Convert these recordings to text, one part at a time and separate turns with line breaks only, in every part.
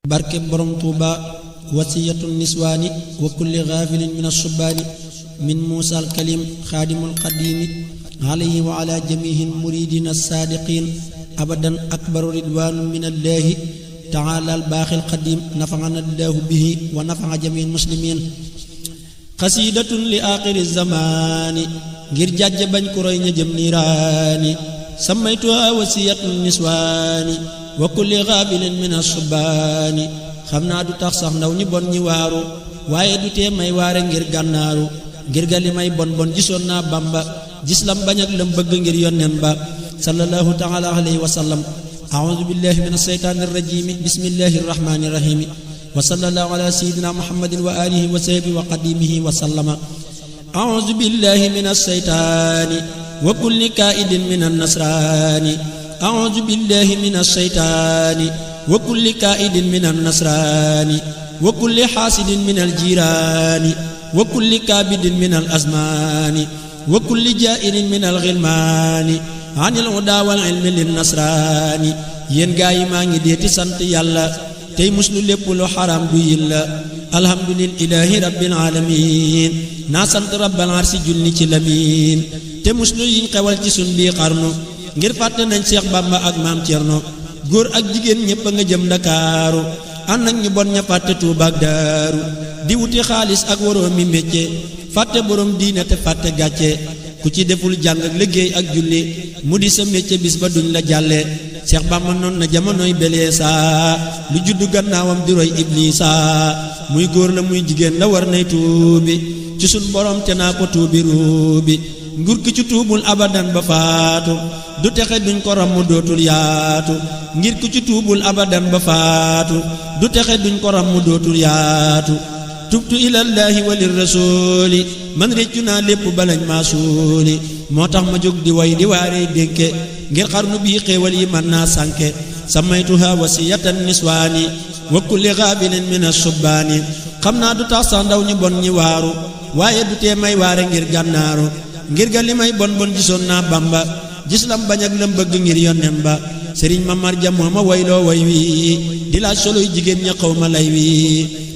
barke borom tuuba wasiyatu niswaani wa kulli gaafilin min assubaani min muusa alkalim xaadimul qadiimi alayhi wa ala jamiihi muridiina assaadiqiin abadan akbaru ridwaanu min allaahi taala albaaxi alqadiim nafa'ana allaahu bihi wa nafa'a jamiil muslimiin xasiidatun li aaxiri zamaani ngir jàjj bañ ku roy ña jëm niiraani sammaytuha wasiyatu niswaani wa kulli gaafilin min assubaani xam naa du tax sax ndaw ñi bon ñi waaru waaye du tee may waare ngir gànnaaru ngir ga li may bon bon gisoon naa Bamba gis lam bañ ak lam bëgg ngir yonnen ba sallallahu taala alayhi wa sallam a'uudu billahi min asheytaani irrajimi bismillahi irrahmani irrahimi wa sallallahu ala sayyidina muhammadin wa alihi wa sahbihi wa qadimihi wa sallama a'uudu billahi min asheytaani wa kulli kaa'idin min annasraani a'uudu billahi min asheytaani wa kulli kaa'idin min annasraani wa kulli xaasidin min aljiiraani wa kulli kaabidin min alazmaani wa kulli jaa'irin min alxilmaani anil hudaa wal ilmi linnasraani yéen gaa yi maa ngi deeti sant yàlla tey muslu lépp lu xaram du yilla alhamdulillahi rabbil aalamiin naa sant rabbal arsi julli ci lamiin te muslu yiñ xewal ci sun bii xarnu ngir fàtte nañ Seex Bàmba ak maam Cerno góor ak jigéen ñépp a nga jëm Ndakaaru ànd ak ñu bon ña fàtte Tuuba ak Daaru di wuti xaalis ak woroomi métier fàtte borom diine te fàtte gàcce ku ci deful jàng ak liggéey ak julli mu di sa métier bis ba duñ la jàlle Seex Bàmba noon na jamonoy beleesa lu juddu gannaawam di roy Iblisa muy góor la muy jigéen la war nay tuubi ci sun borom te naa ko tuubi ruubi nguur ki ci tuubul abadan ba faatu du texe duñ ko ram mu dootul yaatu ngir ku ci tuubul abadan ba faatu du texe duñ ko ram mu dootul yaatu tubtu ilallaahi walir rasuuli man réccu naa lépp balañ maa suuli moo tax ma jóg di way di waaree dénke ngir xarnu bii xéewal yi man naa sànke samaytuha wasiyatan niswaani wa kulli gaabilin min asubbaani xam naa du tax sax ndaw ñu bon ñi waaru waaye du tee may waare ngir gànnaaru ngir ga li may bon bon gisoon naa Bamba gis lam bañ ak lam bëgg ngir yonnen ba sëriñ ma marja moo ma wayloo way wi di laaj soloy jigéen ña xaw ma lay wi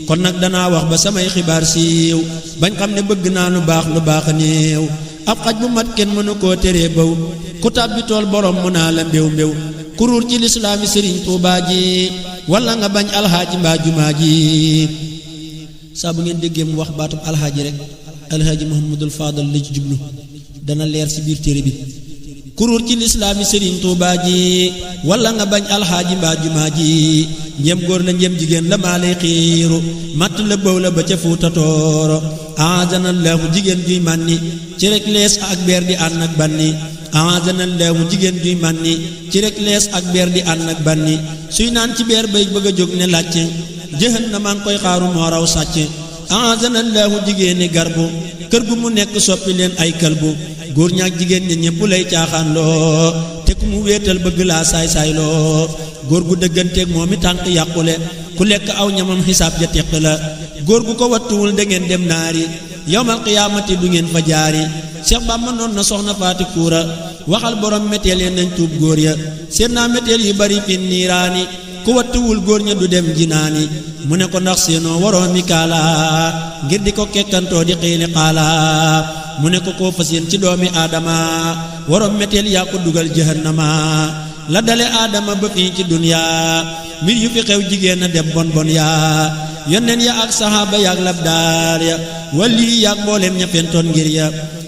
kon nag danaa wax ba samay xibaar siiw bañ xam ne bëgg naa lu baax a néew ab xaj bu mat kenn mënu koo teree baw ku tàbbi tool borom mu naa la mbéw mbéw kuruur ci lislaami sëriñ Tuubaa ji wala nga bañ alxaaji mbaa jumaa ji saa bu ngeen déggee mu wax baatub alxaaji rek alxaaji Muhammadul Faadal la ci jublu dana leer ci biir téere bi kuruur ci lislaami sëriñ Tuubaa ji wala nga bañ alxaaji mbaa jumaa ji njëm góor la njëm jigéen la maa lay xiiru matt la bëw la ba ca Fuuta Tooro aazanallaahu jigéen juy mànni ci rek lees ak beer di ànd ak banni aazanallaahu jigéen juy mànni ci rek lees ak beer di ànd ak banni suy naan ci beer bay bëgg a jóg ne làcc jëhën na maa ngi koy xaaru moo raw sàcc aazanallaahu jigéeni garbu kër gu mu nekk soppi leen ay këlbu góor ñaak jigéen ña ñépp lay caaxaan loo te ku mu wéetal bëgg laa saay-saay loo góor gu dëgganteeg moom i tànk yàqule ku lekk aw ñamam xisaab ja teq la góor gu ko wattuwul da ngeen dem naari yawmal qiyaamati du ngeen fa jaari Seex Bàmba noon na soxna faati kuura waxal borom méteel ya nañ tuub góor ya seen naa méteel yu bari fin niiraani ku wattuwul góor ña du dem jinaani mu ne ko ndax seenoo waroo mi kaala ngir di ko kekkantoo di xiili xaala mu ne ko koo fas yéen ci doomi aadama waroom meteel yaa ko dugal jahannama la dale aadama ba fii ci duniyaa mbir yu fi xew jigéen a dem bon bon yaa yonneen ya ak saxaaba yaak labdaar ya wali yaak booleem ña fentoon ngir ya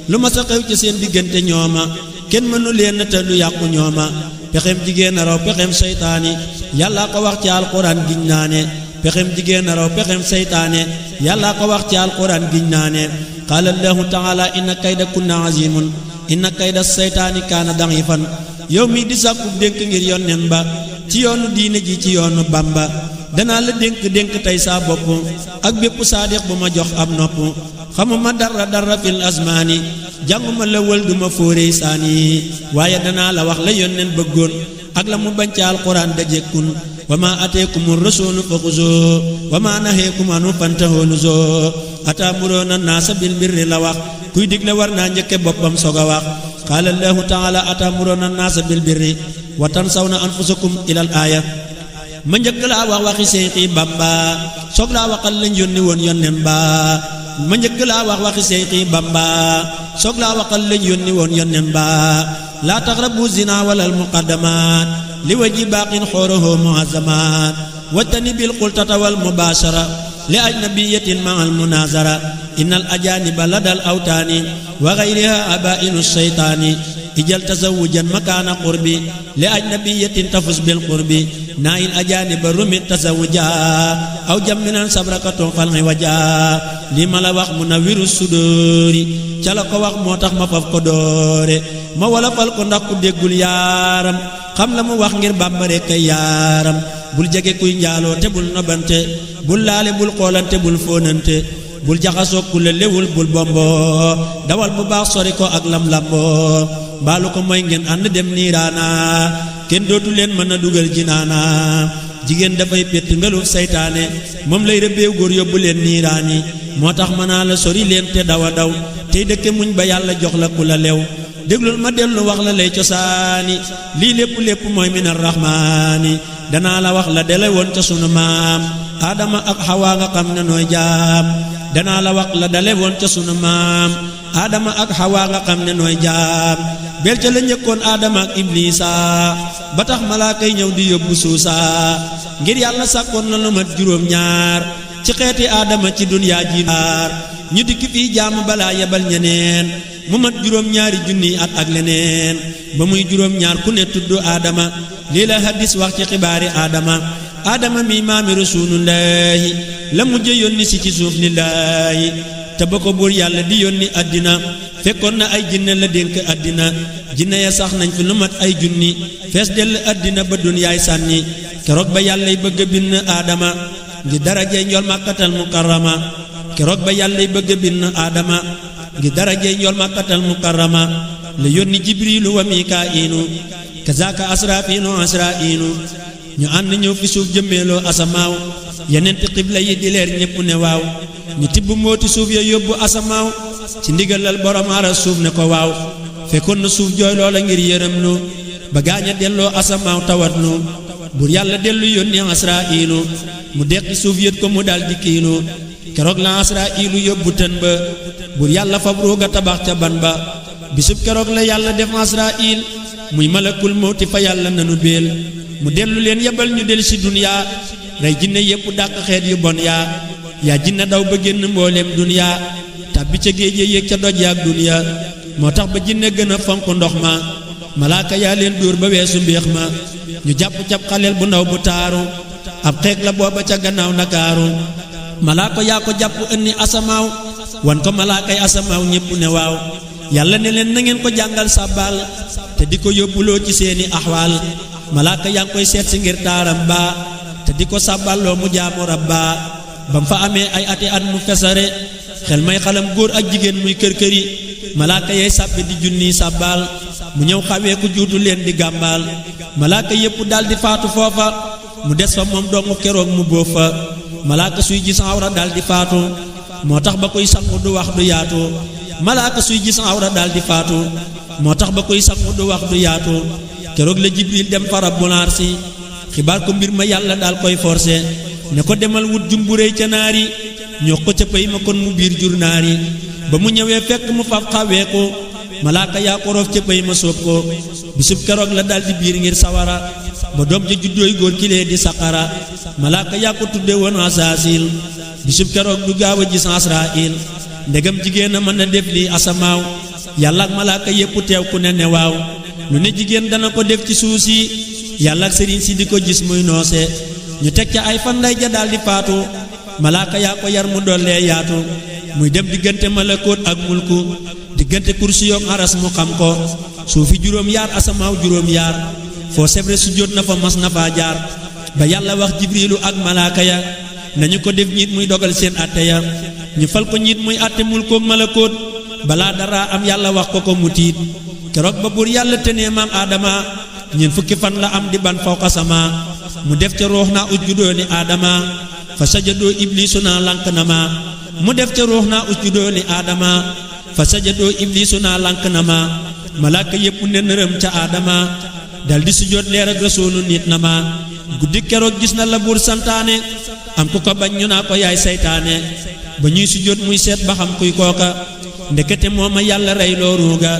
lu ma sa xew ci seen diggante ñooma kenn mënu leen te lu yàqu ñooma pexem jigéen a raw pexem seytaane yàllaa ko wax ci alquran giñ naa ne pexem jigéen a raw pexem seytaane yàllaa ko wax ci alquran giñ naa ne qaala allahu taala inna kayda kunna azimun inna kayda seytaani kaana da'ifan yow mii di sàkku dénk ngir yonnen ba ci yoonu diine ji ci yoonu Bamba danaa la dénk tey saa bopp ak bépp saadiq bu ma jox ab nopp xamuma dara fil asmaani jànguma la wël duma fóorey saani waaye danaa la wax la yonnen bëggoon ak la mu bañ ci alquran da jekkun wa ma ateekumu rasuulu fa xuzoo wa ma naheekum anhu fantahoo nuzoo ataamuroona naasa bil birri la wax kuy digle war naa njëkke boppam soog a wax qaala allahu taala ataamuroona naasa bil birri wa tansawna anfusakum ilal aaya ma njëkk laa wax waxi Seexi Bamba soog laa waxal lañ yónni woon yónneen ba ma njëkk laa wax waxi Seexi Bamba soog laa waxal lañ yónni woon yónneen ba laa taqrabu zina walal muqaddamat li waji baaqin xooroho muazzamat wajtani bil xultata wal mubashara li ajnabiyatin ma al munazara innal ajaniba ladal awtaani wa ghayriha abainu shaytaani ijal tazawujan makaana qurbi li ajnabiyatin tafus bil qurbi naayil ajaniba rumit tazawuja aw jamminan sabrakatun falngi waja li ma la wax munawiru sudóori ca la ko wax moo tax ma faf ko doore ma wala fal ko ndax ku déggul yaaram xam la mu wax ngir Bàmba rekk ay yaaram bul jege kuy njaaloo te bul nobante bul laale bul xoolante bul fóonante bul jaxasoo ku la lewul bul bombo dawal bu baax sori ko ak lam-lamboo mbaalu ko mooy ngeen ànd dem niiraana kenn dootu leen mën a dugal jinaana jigéen dafay pétt ngeluf saytaane moom lay rëbbeew góor yóbbu leen niiraani moo tax mën naa la sori leen te dawa daw tey dëkke muñ ba yàlla jox la ku la lew déglul ma dellu wax la lay cosaani lii lépp mooy minar rahmaani danaa la wax la dele woon ca sunu maam Adama ak Hawa nga xam ne nooy jaam danaa la wax la dale woon ca sunu maam Adama ak Hawa nga xam ne nooy jaam bel ca la njëkkoon Adama ak Iblisa ba tax malaaka yi ñëw di yóbbu suusa ngir yàlla sàkkoon na lu mat juróom-ñaar ci xeeti Adama ci dunyaa ji ñu dikk fii jaamu balaa yebal ñeneen mu mat juróom-ñaari junni at ak leneen ba muy juróom-ñaar ku ne tudd Adama lii la hadis wax ci xibaari Adama mi maami rasulullahi la mujj yónni si ci suuf lillahi te ba ko buur yàlla di yónni àddina fekkoon na ay jinne la dénk àddina jinne ya sax nañ fi lu mat ay junni fees dell àddina ba dunyaay sànni keroog ba yàllay bëgg a bind Adama ngi darajey njool Makkatal Mukarrama keroog ba yàllay bëgg a bind Adama ngi darajey njool Makkatal Mukarrama la yónni Jibriilu wa Mikaa'ilu kazaaka Asraafiilu Asraa'ilu ñu ànd ñëw fi suuf jëmmeeloo asamaaw yeneenti xibla yi di leer ñépp ne waaw ñu tibb mooti suuf ya yóbbu asamaaw ci ndigalal borom aras suuf ne ko waaw fekkoon na suuf jooy loola ngir yërëm nu ba gaaña delloo asamaaw tawat nu buur yàlla dellu yónni Asraa'ilu mu deqi suuf yët ko mu dal di kiinu keroog la Asraa'ilu yóbbu tën ba buur yàlla fab ruuga tabax ca ban ba bisub keroog la yàlla def Asraa'il muy malakul mawti fa yàlla nanu béel mu dellu leen yebal ñu del si duniyaa rey jinne yépp dàq xeet yu bon yaa jinne daw ba génn mbooleem duniyaa tàbbi ca géej yéeg ca doj yaak duniyaa moo tax ba jinne gën a fonk ndox ma malaaka yaa leen dóor ba weesu mbéex ma ñu jàpp cab xaleel bu ndaw bu taaru ab xeeg la booba ca gannaaw Ndakaaru malaaka yaa ko jàpp ënni asamaaw wan ko malaakay asamaaw ñépp ne waaw yàlla ne leen na ngeen ko jàngal sàbbaal te di ko yóbbuloo ci seeni axwaal malaaka yaa ngi koy seet si ngir taaram ba te di ko sàbballoo mu jaamu rabba bam fa amee ay ati at mu fesare xel may xalam góor ak jigéen muy kër-këri malaaka yey sàbbi di junniy sàbbaal mu ñëw xawee ku juutu leen di gàmbaal malaaka yépp daldi faatu foofa mu des fa moom dongu keroog mu bóof fa malaaka suy gis awra daldi faatu moo tax ba koy sangu du wax du yaatu malaaka suy gis awra daldi faatu moo tax ba koy sangu du wax du yaatu keroog la Jibril dem fa Rabbul Arsi xibaar ko mbir ma yàlla daal koy forcé ne ko demal wut jumburéy ca naari ñoo ko ca pay ma kon mu biir jur naari ba mu ñëwee fekk mu faf xawee ko malaaka yaa ko roof ca pay ma soob ko bisub keroog la daldi biir ngir sawara ba doom ja juddooy góor kilee di saqara malaaka yaa ko tudde woon Asaasil bisub keroog du gaaw a gis Asraa'il ndegam jigéen a mën a def lii asamaaw yàlla ak malaaka yépp teew ku ne waaw lu ne jigéen dana ko def ci suuf si yàlla ak sëriñ si di ko gis muy noose ñu teg ca ay fan lay ja daldi faatu malaaka yaa ko yar mu dollee yaatu muy dem diggante malakoot ak mulku diggante kursi yoog aras mu xam ko suufi juróom yaar asamaaw juróom yaar foo sebre su jot na fa mas na faa jaar ba yàlla wax Jibriilu ak malaaka ya nañu ko def ñiit muy dogal seen atte ya ñu fal ko ñiit muy atte mulkook malakoot balaa dara am yàlla wax ko mu tiit keroog ba buur yàlla tënee maam Adama ñeent fukki fan la am di ban fawqa sama mu def ca ruux naa usjudoo li Adama fa sajadoo ibliisu naa lank na ma mu def ca ruux naa usjudoo li Adama fa sajadoo ibliisu naa lank na ma malaaka yépp ne nërëm ca Adama dal di sujjóot leer ak rasuulu nit na ma guddi keroog gis na la buur santaane am ku ko bañ ñu naa ko yaay seytaane ba ñuy sujjóot muy seet ba xam kuy kooka ndekete mooma yàlla rey loo ruuga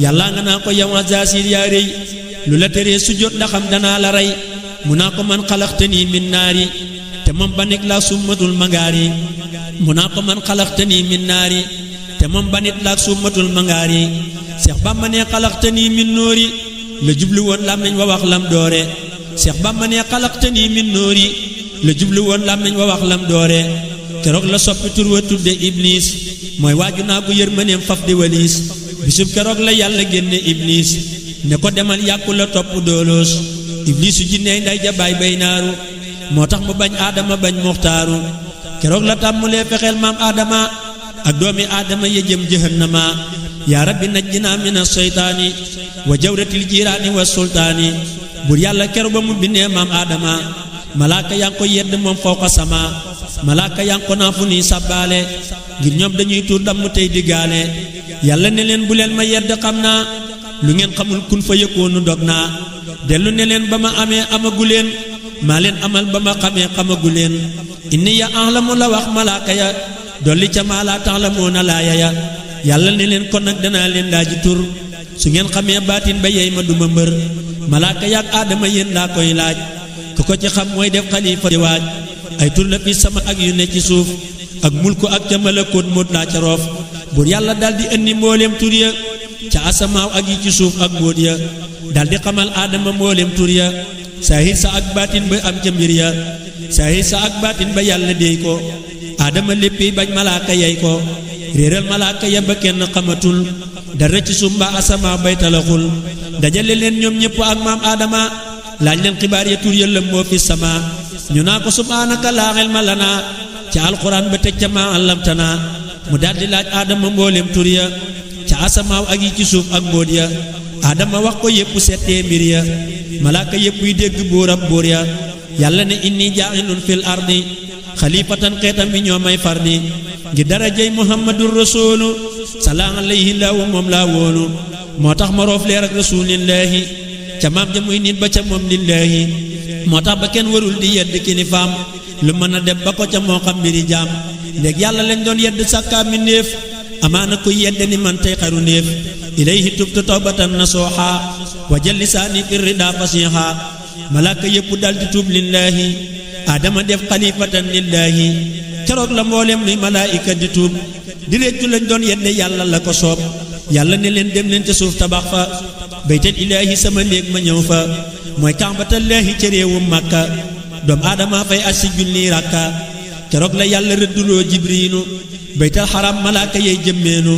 yàlla nga naa ko yow Azaasiil yaa rëy lu la teree sujjóot ndaxam danaa la rey mu naa ko man xalaxtanii min naari te moom banit laa summatul mangaari mu naa ko man xalaxtanii min naari te moom banit laa summatul mangaari Seex Bamba ne xalaxtanii min nóori la jublu woon làmmiñ wa wax lam doore Seex Bamba ne xalaxtanii min nóori la jublu woon làmmiñ wa wax lam doore keroog la soppi tur wa tudde Iblis mooy waaju naa ko yërmaneem faf di waliis bisub keroog la yàlla génne Iblis ne ko demal yàqu la topp dooloos Iblisu jinneey nday ja baay bay naaru moo tax mu bañ aadama bañ muxtaaru keroog la tàmmulee fexeel maam aadama ak doomi aadama ya jëm jahannama yaa rabbi najjinaa mina seytaani wa jawratil jiiraani wa sultaani bur yàlla keroog ba mu bindee maam aadama malaaka yaa ngi ko yedd moom fawqa sama malaaka yaa ngi ko naa fu nii sàbbaale ngir ñoom dañuy tuur damm tey diggaale yàlla ne leen bu leen ma yedd xam naa lu ngeen xamul kun fa yëkkoonu dog naa dellu ne leen ba ma amee amagu leen maa leen amal ba ma xamee xamagu leen inni ya ahlamu la wax malaaka ya dolli ca maa laa ta'lamuuna laaya ya yàlla ne leen kon nag danaa leen laaji tur su ngeen xamee baatin ba yey ma duma mbër malaaka yaak aadama yéen laa koy laaj ku ko ci xam mooy def xalifa di waaj ay tur la fi sama ak yu ne ci suuf ak mulku ak ca malakoot móot laa ca roof buur yàlla daldi indi mbooleem tur ya ca asamaaw ak yi ci suuf ak mbóot ya daldi xamal aadama mbooleem tur ya saahir sa ak baatin ba am ca mbir ya saahir sa ak baatin ba yàlla déey ko aadama léppi bañ malaaka yey ko réeral malaaka ya ba kenn xamatul dara ci suuf mbaa asamaaw bay talaxul dajale leen ñoom ñépp ak maam aadama laaj leen xibaar ya tur ya lëmboo fi sama ñu naa ko subhaanaka laa ilma lanaa ca alxuraan ba teg ca maa allamtanaa mu daldi laaj aadama mbooleem tur ya ca asamaaw ak yi ci suuf ak mbóot ya aadama wax ko yépp settee mbir ya malaaka yépp yi dégg buurab buur ya yàlla ne inni jaa'ilun fil ardi xalifatan xeetam bi ñoo may fardi ngir darajey muhammadur rasuulu salaa alayhi laahu moom laa wóolu moo tax ma roof leer ak rasuulillaahi ca maam ja muy nit ba ca moom lillaahi moo tax ba kenn warul di yedd kilifaam lu mën a dem ba ko ca moo xam mbiri jaam léegi yàlla lañ doon yedd sàkkaa mi néef amaana kuy yedde ni man tey xaru néef ilayhi tubtu tawbatan nasuha wa jël lisaani fi rida fasiha malaaka yépp daldi tuub lillaahi aadama def xalifatan lillaahi keroog la mboolem luy malaayika di tuub di réccu lañ doon yedde yàlla la ko soob yàlla ne leen dem leen ca suuf tabax fa baytal ilaahi sama néeg ma ñëw fa mooy kàmbatallaahi ca réewum màkka doom aadama fay asi junni rakka keroog la yàlla rëdduloo jibriilu baytal xaram malaaka yey jëmmeenu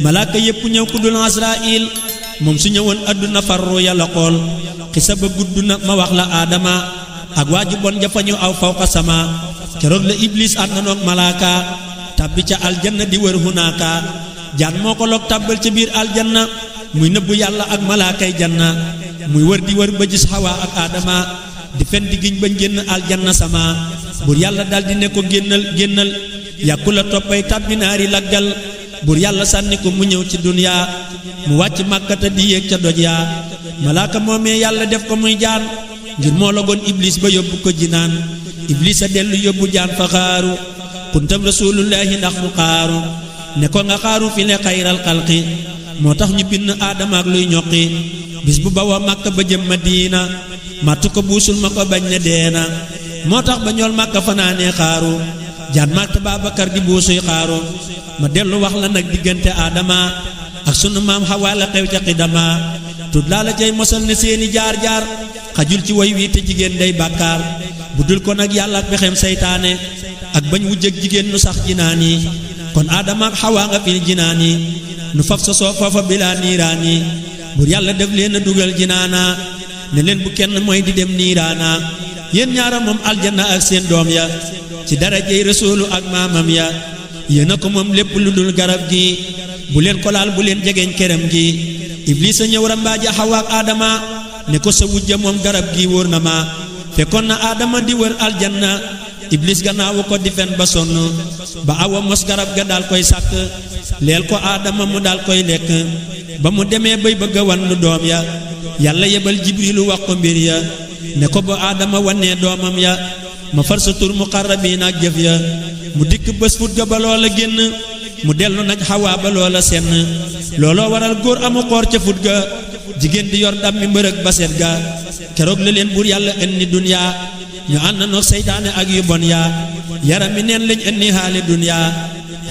malaaka yépp ñëw ku dul Asraayil moom su ñëwoon àdduna farru yàlla xool xisa ba gudd na ma wax la aadama ak waaju bon jafañu aw fawqa sama keroog la iblis àndanoog malaaka tàbbi ca aljanna di wër hunaaka jaan moo ko loog tàbbal ca biir aljanna muy nëbbu yàlla ak malaakay janna muy wër di wër ba gis Hawa ak aadama di fen di giñ bañ génn aljanna sama buur yàlla daldi ne ko génnal yàkku la toppay tàbbi naari laggal buur yàlla sànni ko mu ñëw ci duniyaa mu wàcc màkkata di yéeg ca doj yaa malaaka moomee yàlla def ko muy jaan ngir moo logoon iblis ba yóbbu ko jinaan iblis a dellu yóbbu jaan fa xaaru kuntam rasulullahi ndax mu xaaru ne ko nga xaaru fi ne xayral xalqi moo tax ñu bind aadama ak luy ñoqi bis bu bawa màkka ba jëm Madina màttu ko buusul ma ko bañ ne deena moo tax ba ñool màkka fanaanee xaaru jaan màkk Baabakar di buusuy xaaru ma dellu wax la nag diggante aadama ak sunu maam Hawa la xew ca xidama tut laa la cay mosal ne seeni jaar-jaar xajul ci way wi te jigéen day bàkkaar bu dul ko nag yàlla ak pexem seytaane ak bañ wujjëg jigéen nu sax jinaan yi kon aadama ak Hawa nga fi jinaan yi nu faf sa soo foofa bilaa niiraan yi bur yàlla def leen a dugal jinaana ne leen bu kenn mooy di dem niiraana yéen ñaara moom aljanna ak seen doom ya ci darajey rasuulu ak maamam ya yéen a ko moom lépp lu dul garab gi bu leen ko laal bu leen jegeñ këram gi iblis a ñëw rambaaja Hawa ak aadama ne ko sa wujja moom garab gi wóor na ma fekkoon na aadama di wër aljanna iblis gannaawu ko di fen ba sonn ba awa mos garab ga daal koy sàkk leel ko aadama mu daal koy lekk ba mu demee bay bëgg a wan lu doom ya yàlla yebal jibrilu wax ko mbir ya ne ko ba aadama wannee doomam ya ma far sa tur muqarrabiin ak jëf ya mu dikk bés fut ga ba loola génn mu dellu nag xawaa ba loola senn looloo waral góor amu xoor ca fut ga jigéen di yor dammi mbërëg baset ga keroog la leen buur yàlla indi duniyaa ñu ànd noog seytaane ak yu bon yaa yaram mi neen lañ indi xaali duniyaa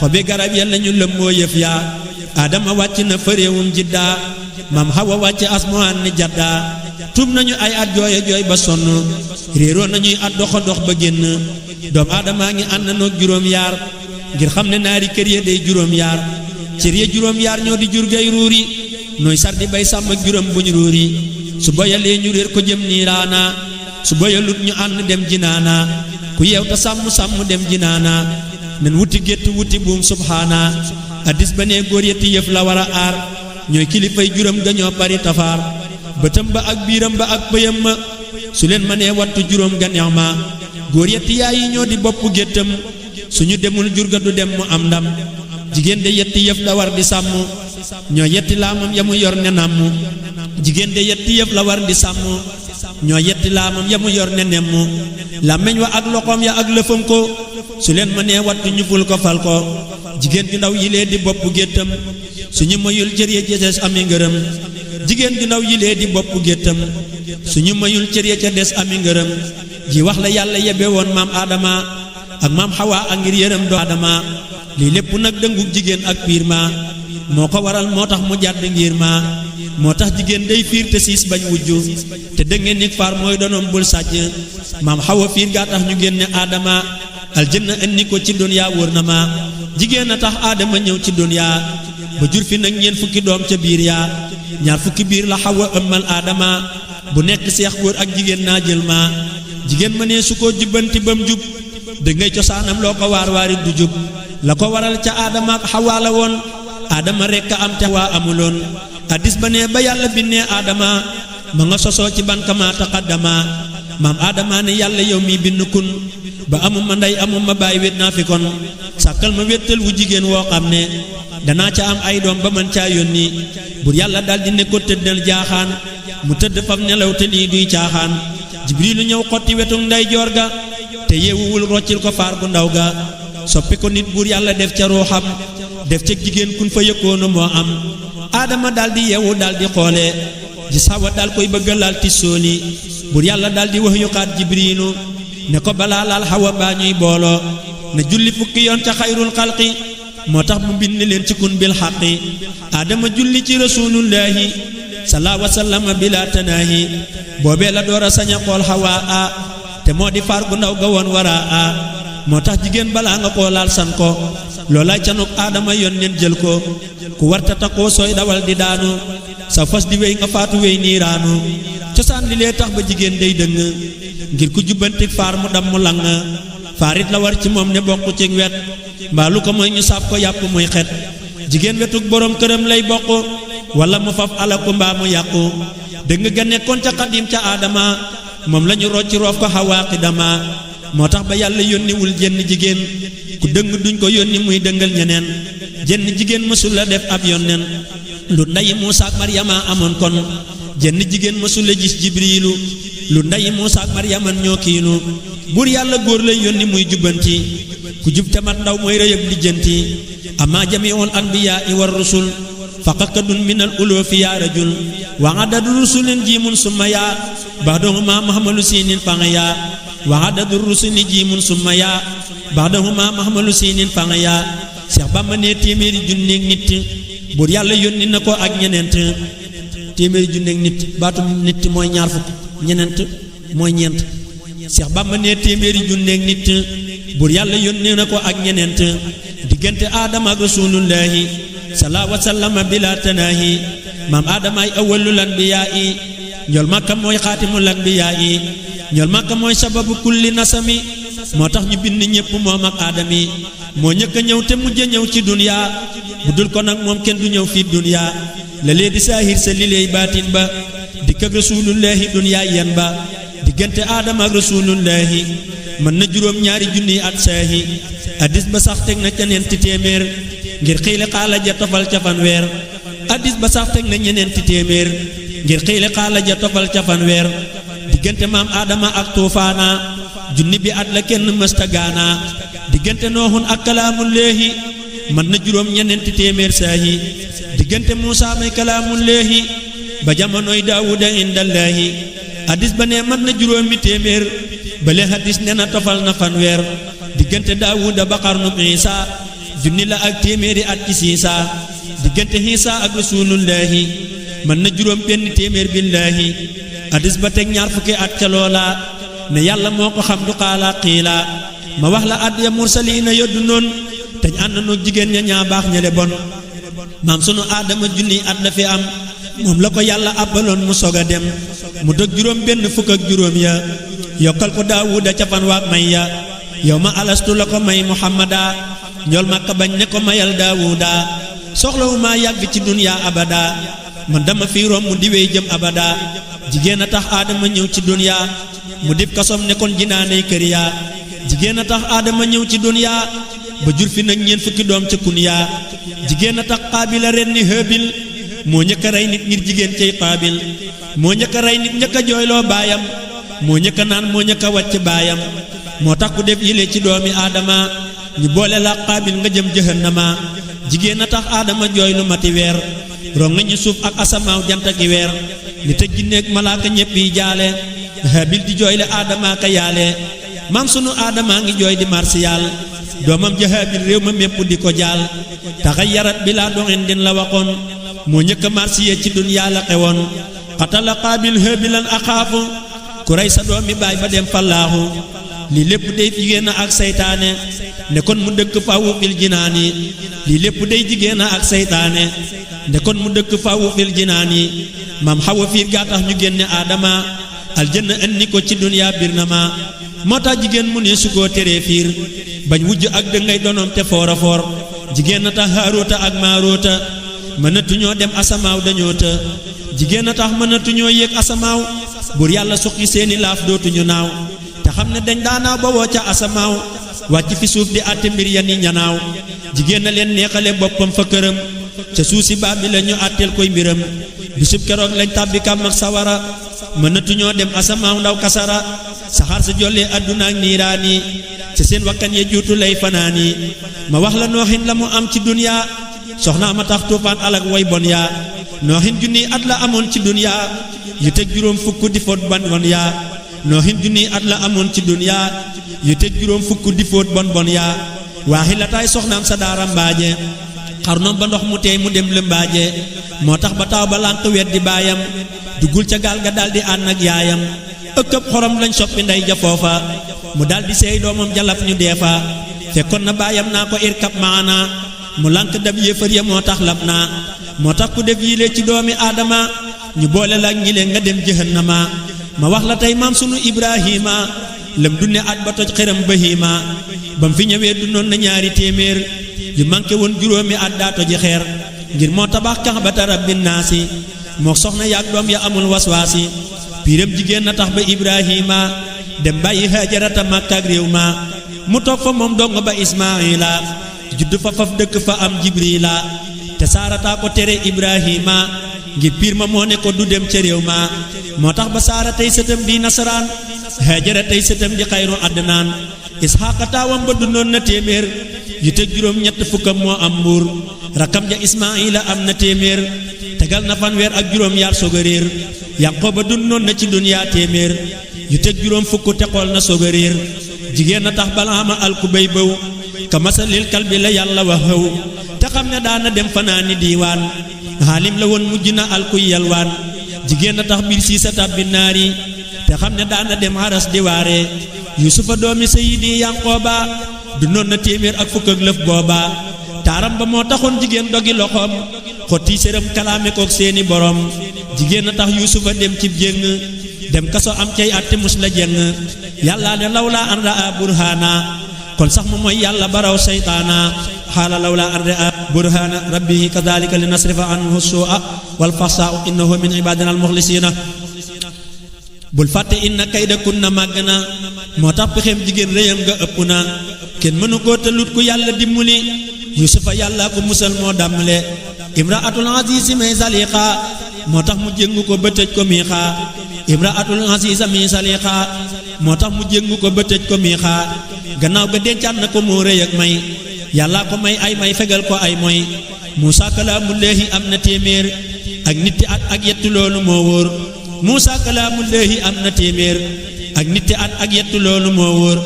xobi garab ya lañu lëmmoo yëf yaa aadama wàcc na fa réewum jiddaa maam xawa wàcc asmaan ni jaddaa tuub nañu ay at jooye jooy ba sonn réeroo nañuy at doxa dox ba génn doom aadamaa ngi ànd noog juróom yaar ngir xam ne naari kër ya day juróom yaar cër ya juróom yaar ñoo di jur gay ruuri nooy sar di bay sàmm ak juróom buñ ruuri su boyalee ñu réer ko jëm niiraana su boyalut ñu ànd dem jinaana ku yeew ta sàmm dem jinaana nen wuti gétt wuti buum subhaana addis ba nee góor yetti yëf la war a aar ñooy kilifay juróom ga ñoo bari tafaar bëtam ba ak biiram ba ak pëyam ma su leen mënee wattu juróom ga neex ma góor yetti yaay yi ñoo di bopp géttam suñu demul jur ga du dem mu am ndam jigéen de yetti yëf la war di sàmm ñoo yetti laamam ya mu yor ne namm jigéen de yetti yëf la war di sàmm ñoo yetti laamam ya mu yor ne nemm làmmeñ wa ak loxoom ya ak lëfam ko su leen mënee wattu ñu ful ko fal ko jigéen ju ndaw yilee di bopp géttam suñu mayul cër ya ca des ami ngërëm jigéen ju ndaw yilee di bopp géttam suñu mayul cër ya ca des ami ngërëm ji wax la yàlla yebe woon maam aadama ak maam xawaa ak ngir yërëm doo aadama lii lépp nag dëngu jigéen ak piir ma moo ko waral moo tax mu jàdd ngir ma moo tax jigéen day fiir te siis bañ wujju te dëngeen nit faar mooy donoom bul sàcc maam xawa fiir gaa tax ñu génne aadama aljanna indi ko ci duniyaa wóor na ma jigéen a tax aadama ñëw ci duniyaa ba jur fi nag ñeent fukki doom ca biir yaa ñaar fukki biir la xawa ëmmal aadama bu nekk seex góor ak jigéen naa jël ma jigéen ma nee su ko jubbanti bam jub da ngay cosaanam loo ko waar waari du jub la ko waral ca aadama ak xawaa la woon aadama rekk am te waa amuloon addis ba ne ba yàlla binnee aadama ma nga sosoo ci ban kama taqaddama maam aadama ne yàlla yow mi bind kun ba amuma ndey amuma baay wét naa fi kon sàkkal ma wéttal wu jigéen woo xam ne danaa ca am ay doom ba man caa yónni bur yàlla daldi ne ko tëddal jaaxaan mu tëdd fam nelaw te lii duy caaxaan jibrilu ñëw xotti wetuk nday joor ga te yeewuwul roccil ko faar gu ndaw ga soppi ko nit buur yàlla def ca ruuxam def ca jigéen kun fa yëkkoonu moo am aadama daldi yeewu daldi xoole gis Hawa dal koy bëgg laal ti sooli buur yàlla daldi wax yu xaat jibrilu ne ko balaa laal Hawa baa ñuy booloo na julli fukki yoon ca xayrul xalqi moo tax mu bind leen ci kun bil xaqi aadama julli ci rasulullahi salaa wasallama bila tanaahi boobee la door a sañ a xool Hawa a te moo di faar gu ndaw ga woon waraa a moo tax jigéen balaa nga koo laal san ko loolaay canuk aadama yoon leen jël ko ku warta takkoo sooy dawal di daanu sa fas di wéy nga faatu wéy niiraanu cosaan li lee tax ba jigéen day dëng ngir ku jubbanti faar mu dam mu lang faarit la war ci moom ne bokk ci wet mbaa lu ko mooy ñu saab ko yàpp muy xet jigéen wetuk boroom këram lay bokk wala mu faf alaku mbaa mu yàqu dëng ga nekkoon ca xadim ca aadama moom lañu rocci roof ko Hawa xidama moo tax ba yàlla yónniwul jenn jigéen ku dëng duñ ko yónni muy dëngal ñeneen jenn jigéen mësul la def ab yónneen lu ndayi Muusa ak Maryama amoon kon jenn jigéen mësul la gis Jibriilu lu ndayi Muusa ak Maryama ñoo kiinu buur yàlla góor lay yónni muy jubbanti ku jub te mat ndaw mooy rëyëb lijjanti amma jamiul anbiyaa war rusul faqakadun minal uloofi yaa rajul wa adadu rusulin jiimun summa yaa ba'dahuma mahmalu sinin fanga yaa wa adadu rusuli jiimun summa yaa ba'dahuma mahmalu sinin fanga yaa Seex Bamba ne téeméeri junneeg nit buur yàlla yónni na ko ak ñeneent téeméeri junneeg nit baatu nit mooy ñaar fukk ñeneent mooy ñeent Seex Bamba ne téeméeri junneeg nit buur yàlla yónni na ko ak ñeneent diggante aadama ak rasulullahi salaa wasallama bila tanaahi maam aadamaay awwalul anbiyaa yi ñool makka mooy xaatimul anbiyaa yi ñool makka mooy sababu kulli nasami moo tax ñu bind ñépp moom ak aadami moo ñëkk a ñëw te mujj a ñëw ci duniyaa bu dul ko nag moom kenn du ñëw fii duniyaa la lee di saahir sa li leey baatin ba dikk ak rasulullahi duniyaa yen ba diggante aadama ak rasulullahi mën na juróom ñaari junniy at saahi addis ba sax teg na ca ñeenti téeméer ngir xiile xaala ja tofal ca fanweer addis ba sax teg na ñeneenti téeméer ngir xiile xaala ja tofal ca fanweer diggante maam aadama ak tuufaana junni bi at la kenn mësta gaana diggante nooxun ak kalaamullaahi man na juróom ñeneenti téeméer saahi diggante muusa may kalaamullaahi ba jamonoy daawuda indallaahi hadis ba ne man na juróomi téeméer bale hadis ne na tofal na fanweer diggante daawuda ba xarnum isa junni la ak téeméeri at ci siisa diggante isa ak rasulullaahi man na juróom benn téeméer billaahi hadis ba teg ñaar fukki at ca loola ne yàlla moo ko xam du xaala xiila ma wax la at ya mursaliina yoddu noon teñ ànd noog jigéen ña ñaa baax ñele bon maam sunu aadama junni at la fi am moom la ko yàlla àbbaloon mu sog a dem mu dog juróom benn fukk ak juróom ya yokkal ko daawuda ca fan waag may ya yow ma alastu la ko may muhammada ñool makka bañ ne ko mayal daawuda soxlawu maa yàgg ci duniya abada man dama fi rom mu diwee jëm abada jigéen a tax aadama ñëw ci duniya mu dib kasom ne kon jinaaney kër ya jigéen a tax aadama ñëw ci duniya ba jur fi nag ñeent fukki doom ca kunya jigéen a tax xaabil a ren ni hëbil moo ñëkk a rey nit ngir jigéen cay xaabil moo ñëkk a rey nit ñëkk a jooyloo baayam moo ñëkk a naan moo ñëkk a wàcc baayam moo tax ku def yile ci doomi aadama ñu boole la xaabil nga jëm jahannama jigéen a tax aadama jooy lu mati weer rong nga ñu suuf ak asamaaw jant ak weer nit ak jinne ak malaaka ñépp yi jaale haabil di jooyle aadama ka yaale maam sunu aadama ngi jooy di marsiyaal doomam ja haabil réew ma mépp di ko jaal taxayyarat bi laa doxin din la waxoon moo ñëkk a marsiye ci dunyaa la xewoon xatala xaabil haabilan axaafu ku rey sa doomi baay ba dem fallaaxu lii lépp day jigéen ak saytaane ne kon mu dëkk fawu fil jinaani lii lépp day jigéen ak saytaane ne kon mu dëkk fawu fil jinaani maam xawa fiir gaa tax ñu génne aadama aljanna andi ko ci duniyaa bir na ma moo tax jigéen mu ne su koo teree fiir bañ wujj ak dëngay donoom te foora foor jigéen a tax haaroota ak maaroota mënatuñoo dem asamaaw dañoo të jigéen a tax mënatuñoo yéeg asamaaw buur yàlla suqi seeni laaf dootuñu naaw te xam ne dañ daanaaw ba woo ca asamaaw wàcc fi suuf di àtte mbir ya ni ñanaaw jigéen a leen neexale boppam fa këram ca suuf si baab bi la ñu àtteel koy mbiram bisub keroog lañ tàbbi kàmm ak sawara mënatuñoo dem asamaaw ndaw kasara saxaar sa jollee àdduna ak niiraani ca seen wakkan ya juutu lay fanaani ma wax la nooxin la mu am ci duniyaa soxnaa ma tax tuufaan alak way bon yaa nooxin junniy at la amoon ci duniyaa yu teg juróom fukk di foot bon bon yaa nooxin junniy at la amoon ci duniyaa yu teg juróom fukk di foot bon bon yaa waaxi la taay soxnaam sa daara mbaaje xarnoom ba ndox mu teey mu dem lëmbaaje moo tax ba taaw ba lànq weddi baayam duggul ca gaal ga daldi ànd ak yaayam ëkkëb xorom lañ soppi ndey ja foofa mu daldi seey doomam jalap ñu deefa fekkoon na baayam naa ko irkab maana mu lànk dab yéefar ya moo tax lab naa moo tax ku def yile ci doomi aadama ñu boole la ak ñile nga dem jahannama ma wax la tey maam sunu ibrahima lam dunne at ba toj xëram bahima bam fi ñëwee dundoon na ñaari téeméer yu manqué woon juróomi at daa toji xeer ngir moo tabax kaxbata rabbin naasi moo soxna yaag doom ya amul waswaasi piiram jigéen na tax ba ibrahima dem bàyyi hajarata makka ak réew ma mu toog fa moom dong ba ismaila judd fa faf dëkk fa am jibrila te saarataa ko tere ibrahima ngir piir ma moo ne ko du dem ca réew ma moo tax ba saara tey sëtam di nasaraan hajara tey sëtam di xayru adnaan isxaaqa taawam ba dundoon na téeméer yu teg juróom ñett fukkam moo am mbuur rakam ja ismaila am na téeméer tegal na fanweer ak juróom yaar soog a réer yanqooba dundoon na ci duniyaa téeméer yu teg juróom fukk te xool na soog a réer jigéen na tax balaama alku bay bëw ka masalil kalbi la yàlla wax xëw te xam ne daana dem fanaani diiwaan xaalim la woon mujj na alkuy yalwaan jigéen na tax biir sii sa tàbbi naari te xam ne daana dem haras di waare yusufa doomi sayidi yanqooba dundoon na téeméer ak fukk ak lëf booba taaram ba moo taxoon jigéen dogi loxoom xotti séram kalaame kook seeni borom jigéen na tax yusufa dem cib jéng dem kaso am cay atte mus la jeng yàlla ne lawla an raa burhana kon sax mu mooy yàlla baraw seytaana xaala lawla an raa burhana rabbihi kadhalika li nasrifa anhu su'a wal fahsa'u innahu min ibadina al mukhlisina bul fàtte inna kayda kunna màgg na moo tax pexem jigéen réyam nga ëpp na kenn mënu koo tëlut ku yàlla dimbali yusufa yàlla ko musal moo dàmmale imraatul azizi may zaliqa moo tax mu jéngu ko ba tëj ko miixa imraatul aziza mi saliqa moo tax mu jéngu ko ba tëj ko miixa gannaaw ga dencaat na ko moo rëy ak may yàlla ko may ay may fegal ko ay moy Muusaa kalaamullaahi am na téeméer ak nitti at ak yettu loolu moo wóor Muusaa kalaamullaahi am na téeméer ak nitti at ak yettu loolu moo wóor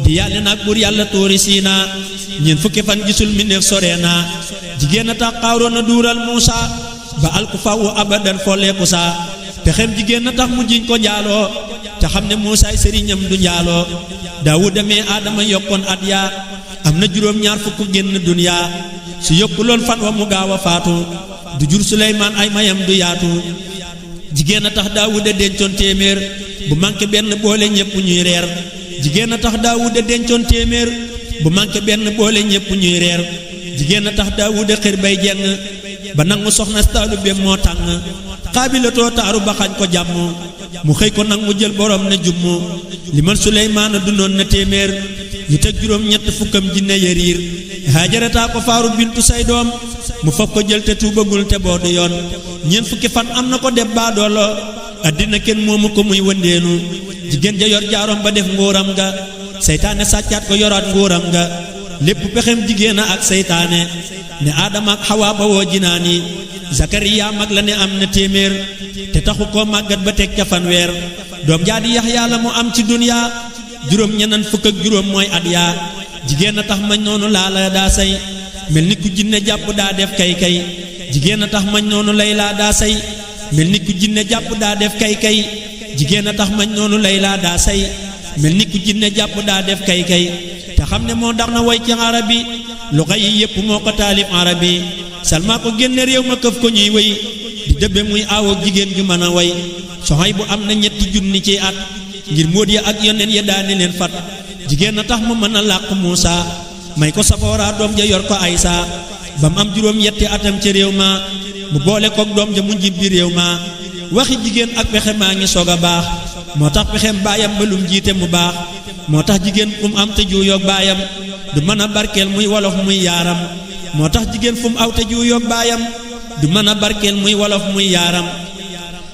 di yàlla nag buur yàlla tuuri Siina ñeent fukki fan gisul mi neef sore naa jigéen a tax Qaaroon a duural Muusaa ba alku fawu abadan folleeku saa pexem jigéen a tax mu jiñ ko njaaloo te xam ne Muusaay sëriñam du njaaloo Daawuda mee Aadama yokkoon at yaa am na juróom-ñaar fukk génn duniyaa su yokkuloon fan wa mu gaaw a faatu du jur Suleymaan ay mayam du yaatu jigéen a tax Daawuda dencoon téeméer bu manqué benn boole ñépp ñuy reer jigéen a tax Daawuda dencoon téeméer bu manqué benn boole ñépp ñuy reer jigéen a tax Daawuda xër bay jeng ba nangu soxna taalubeem moo tàng Xaabilatoo taaru ba xañ ko jàmm mu xëy ko nag mu jël borom ne jumm li man Suleymaan dundoon na téeméer yu teg juróom ñett fukkam jinne ya riir Haajarataa ko faaru bintu say doom mu fab ko jël te tuubagul te boo du yoon ñeent fukki fan am na ko def baadoolo addina kenn moomu ko muy wëndeenu jigéen ja yor jaarom ba def nguuram nga seytaane sàccaat ko yoraat nguuram nga lépp pexem jigéen a ak seytaane ne Aadama ak Xawaa ba woo jinaani Zakariya mag la ne am na téeméer te taxu koo màggat ba teg ca fanweer doom jaa di Yaxya la mu am ci duniyaa juróom ñeneen fukk ak juróom mooy at yaa jigéen a tax mañ noonu laa la daa say mel ni ku jinne jàpp daa def kay kay jigéen a tax mañ noonu lay laa daa say mel ni ku jinne jàpp daa def kay kay jigéen a tax mañ noonu lay laa daa say mel ni ku jinne jàpp daa def kay kay te xam ne moo dax na way ci arabi luxa yi yépp moo ko taalif arabi Salma ko génne réew ma këf ko ñuy wéy di dëbbe muy aawook jigéen gi mën a way Soxay bu am na ñetti junni ci at ngir móot ya ak yoneen ya daani leen fat jigéen a tax mu mën a làq Muusaa may ko Safoora doom ja yor ko Aysa ba mu am juróom yetti atam ci réew ma mu boole kook doom ja mu njibbi réew ma waxi jigéen ak pexe maa ngi soog a baax moo tax pexem baayam ba lum jiite mu baax moo tax jigéen fu mu am te juuyoog baayam du mën a barkeel muy wolof muy yaaram moo tax jigéen fu mu aw te juuyoog baayam du mën a barkeel muy wolof muy yaaram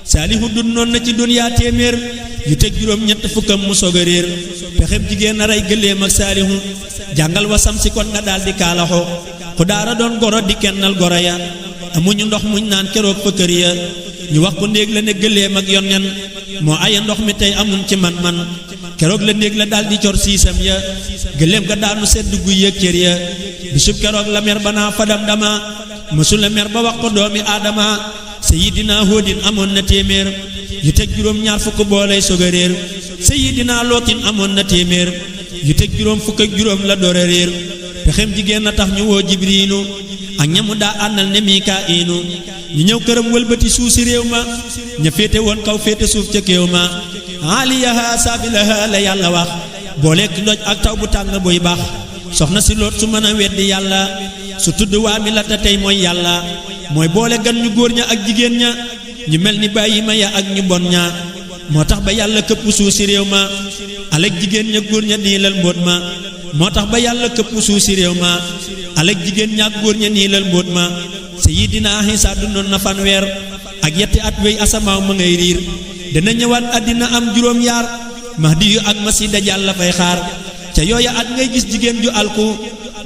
Saalihu dundoon na ci duniyaa téeméer yu teg juróom ñett fukkam mu soog a réer pexem jigéen a rey gëléem ak Saalihu jàngal wasam si kon nga daal di kaalaxo ku daara doon goro di kennal goro ya amuñu ndox muñ naan keroog fa kër ya ñu wax ko néeg la ne gëléem ak yonnen moo aya ndox mi tey amuñ ci man-man keroog la néeg la daal di cor siisam ya gëléem ga daanu sedd guy yëg cër ya bisub keroog la mer ba naa fadam dama mësu la mer ba wax ko doomi aadama Sayidina Hóodin amoon na téeméer yu teg juróom ñaar fukk boolay soog a réer Sayidina Lootin amoon na téeméer yu teg juróom fukk ak juróom la door a réer pexem jigéen na tax ñu woo Jibriilu ak ñamu daa àndal ne Mikaa'ilu ñu ñëw këram wëlbati suuf si réew ma ña féete woon kaw féete suuf ca kéew ma aaliyaha saafilaha la yàlla wax booleek doj ak taw bu tàng buy baax soxna si Loot su mën a weddi yàlla su tudd waa mi la te tey mooy yàlla mooy boole gan ñu góor ña ak jigéen ña ñu mel ni bàyyi ma ya ak ñu bon ña moo tax ba yàlla këpp suuf si réew ma alek jigéen ña góor ña niilal mbóot ma moo tax ba yàlla këpp suuf si réew ma alek jigéen ña ak góor ña niilal mbóot ma Sayidina Isa dundoon na fanweer ak yetti at wéy asamaaw ma ngay riir dana ñëwaat àddina am juróom yaar Mahdi yu ak Masiih Dajjaal la fay xaar ca yooya at ngay gis jigéen ju alku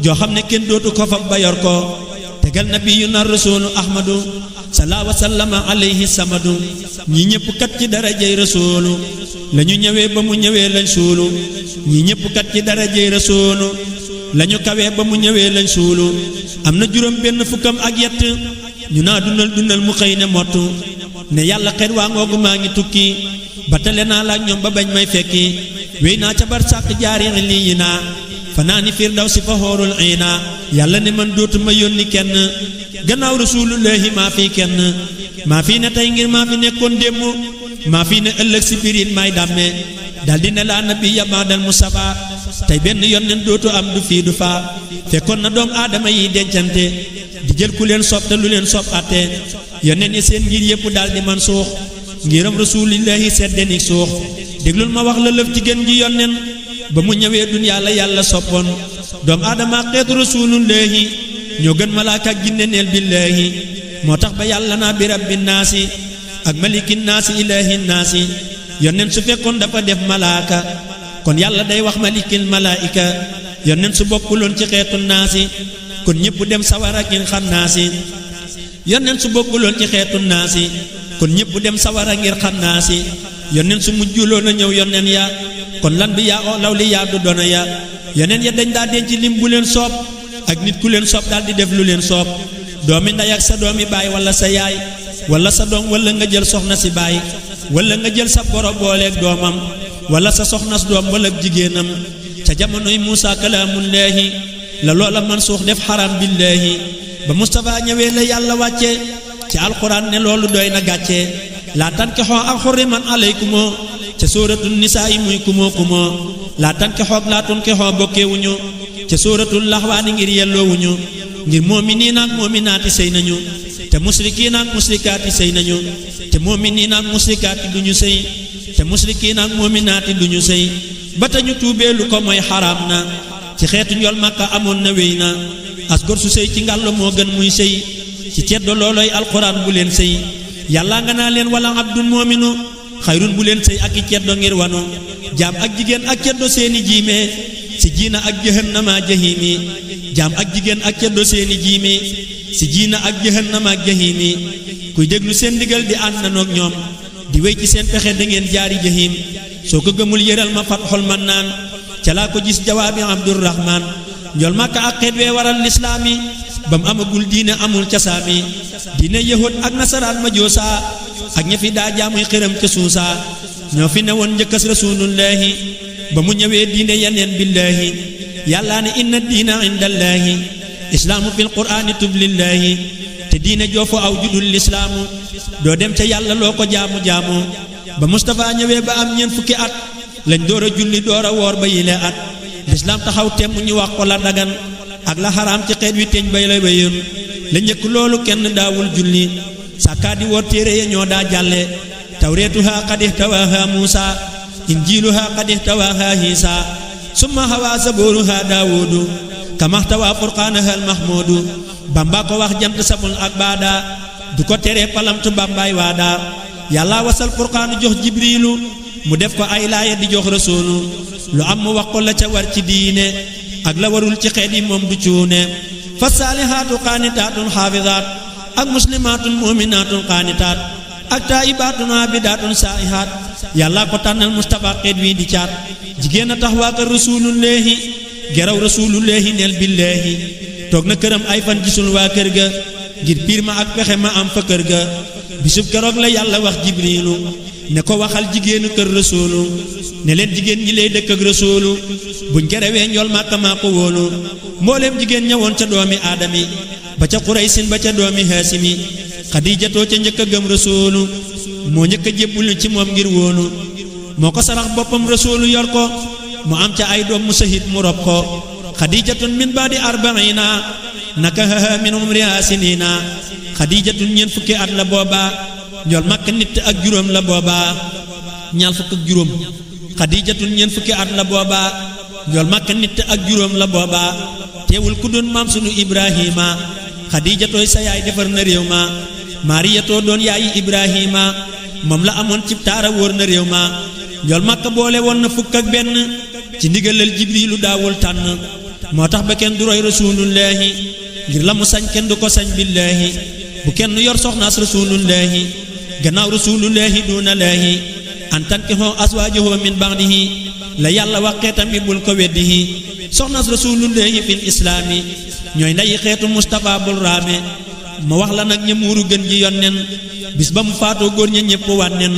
joo xam ne kenn dootu ko fab ba yor ko tegal nabiyuna rasuulu ahmadu salaa wa sallama alayhi samadu ñi ñëpp kat ci darajey rasuulu la ñu ñëwee ba mu ñëwee lañ suulu ñi ñëpp kat ci darajey rasuulu la ñu kawee ba mu ñëwee lañ suulu am na juróom benn fukkam ak yett ñu naa dundal mu xëy ne mottu ne yàlla xet waa ngoogu maa ngi tukki batale naa la ak ñoom ba bañ may fekki wéy naa ca bar sàq jaari lii yi naa fanaani firdawsi fa xoorul iina yàlla ne man dootuma yónni kenn gannaaw rasulullahi maa fii kenn maa fii ne tey ngir maa fi nekkoon démb maa fii ne ëllëg si birin maay dàmme daldi ne laa nabiyya ba'dal Mustafa tey benn yónneen dootu am du fii du faa fekkoon na doom aadama yi dencante di jël ku leen sopp te lu leen sopp atte yónneen yi seen ngir yépp daldi man suux ngiram rasulillahi seddenik suux déglul ma wax la lëf ci gën gi yónneen ba mu ñëwee duniyaa la yàlla soppoon doom aadama xeetu rasulullahi ñoo gën malaaka ak jinne neel billahi moo tax ba yàlla naa bi rabbi naasi ak malikin naasi ilaahin naasi yonent su fekkoon dafa def malaaka kon yàlla day wax malikil malaika yonent su bokkuloon ci xeetu naasi kon ñépp dem sawara ngir xam naasi yonent su bokkuloon ci xeetu naasi kon ñépp dem sawara ngir xam naasi yonent su mujjuloon a ñëw yonent ya kon lan bi yaa law li yaa du doona ya yonent ya dañ daa denc lim bu leen soob ak nit ku leen soob daal di def lu leen soob doomi ndey ak sa doomi baay wala sa yaay wala sa doom wala nga jël soxna si baay wala nga jël sa goro booleeg doomam wala sa soxnas doom wala jigéenam ca jamonoy Muusa kalaamullaahi la loola man suux def xaram billaahi ba Mustafa ñëwee la yàlla wàcce ci alquran ne loolu doy na gàcce laa tankixoo ak xurriman alaykumoo ca sóoratul nisaa yi muy kumoo kumoo laa tankixoo laa tunkixoo bokkeewuñu ca sóoratul laxwaani ngir yelloowuñu ngir mu'miniin ak mu'minaati sëy nañu te musrikiin ak musrikaati sëy nañu te mu'miniin ak musrikaati duñu sëy te musrikiin ak mu'minaati duñu sëy ba tañu tuubee lu ko mooy xaraam na ci xeetu njol Makka amoon na wéy na as gor su sëy ci ngàllo moo gën muy sëy ci ceddo looloy alquran bu leen sëy yàlla nga naa leen wala abdun moominu xayrun bu leen sëy ak i ceddo ngir wano jaam ak jigéen ak ceddo seeni jiime si jiina ak jahannama jahimi jaam ak jigéen ak ceddo seeni jiime si jiina ak jahannama ak jahimi kuy déglu seen ndigal di ànd nanoog ñoom di wéy ci seen pexe da ngeen jaari jahim soo ko gëmul yëral ma Fatxul Mannaan ca laa ko gis jawaabi Abdurrahmaan njol Makka ak xeet wee waral lislaami ba mu amagul diine amul casaami diine yahud ak nasaraan ma joosa ak ña fi daa jaamuy xëram ca suusa ñoo fi ne woon njëkkas rasulullaahi ba mu ñëwee diine yaneen billaahi yàllaa ne inna diina indallaahi islaamu fil quraani tublillaahi te diine joofu aw judul lislaamu doo dem ca yàlla loo ko jaamu-jaamu ba Mustafa ñëwee ba am ñeent fukki at lañ door a julli door a woor ba yile at lislaam taxaw temm ñu wax ko la dagan ak la xaraam ci xeet wi teñ bay la wéyoon la njëkk loolu kenn daawul julli sàkkaa di woor téere ya ñoo daa jàlle tawreetuha qad ihtawaaha muusa injiiluha qad ihtawaaha hiisa summa hawaa zabooruha daawuudu kamahtawaa furqaanaha almahmuudu bamba ko wax jant samul ak baada du ko teree palamtu bambaay waada yàlla wasal furqaanu jox jibriilu mu def ko ay laaya di jox rasuulu lu am mu wax ko la ca war ci diine ak la warul ci xeet yi moom du cuune fa saalihaatu qaanitaatun xaafizaat ak muslimaatun muminaatun qaanitaat ak taa'ibaatun aabidaatun saa'ihaat yàlla ko tànnal Mustafa xeet wi di caat jigéen a tax waa kër rasuulullaahi geraw rasuulullaahi neel billaahi toog na këram ay fan gisul waa kër ga ngir piir ma ak pexe ma am fa kër ga bisub keroog la yàlla wax jibriilu ne ko waxal jigéenu kër rasuulu ne leen jigéen ñi lay dëkk ak rasuulu buñ kerewee njol Makka maa ko wóolu mbooleem jigéen ñëwoon ca doomi aadami ba ca Quraysin ba ca doomi haasimi xadiijatoo ca njëkk a gëm rasuulu moo njëkk a jébbulu ci moom ngir wóolu moo ko sarax boppam rasuulu yor ko mu am ca ay doom mu sahid mu rob ko xadiijatun min baadi arbaina nakahaha min umriha sinina xadiijatun ñeent fukki at la booba njol Makka nit ak juróom la booba ñaar fukk ak juróom xadiijatun ñeent fukki at la booba njol Makka nit ak juróom la booba teewul ku doon maam sunu Ibrahima xadiijatooy sa yaay defar na réew ma maariyatoo doon yaayi Ibrahima moom la amoon cib taara wóor na réew ma njol Makka boole woon na fukk ak benn ci ndigalal jibriilu daawul tànn moo tax ba kenn du roy rasuulullaahi ngir la mu sañ kenn du ko sañ billaahi bu kenn yor soxnaas rasuulullaahi gannaaw rasuulullaahi duuna laahi an tankihoo aswaajahu min ba'dihi la yàlla wax xeetam bi bul ko weddihi soxnaas rasuulullaahi fil islaami ñooy ndayi xeetu Mustafa bul raame ma wax la nag ña muuru gën ji yonnen bis ba mu faatoo góor ña ñépp wànnen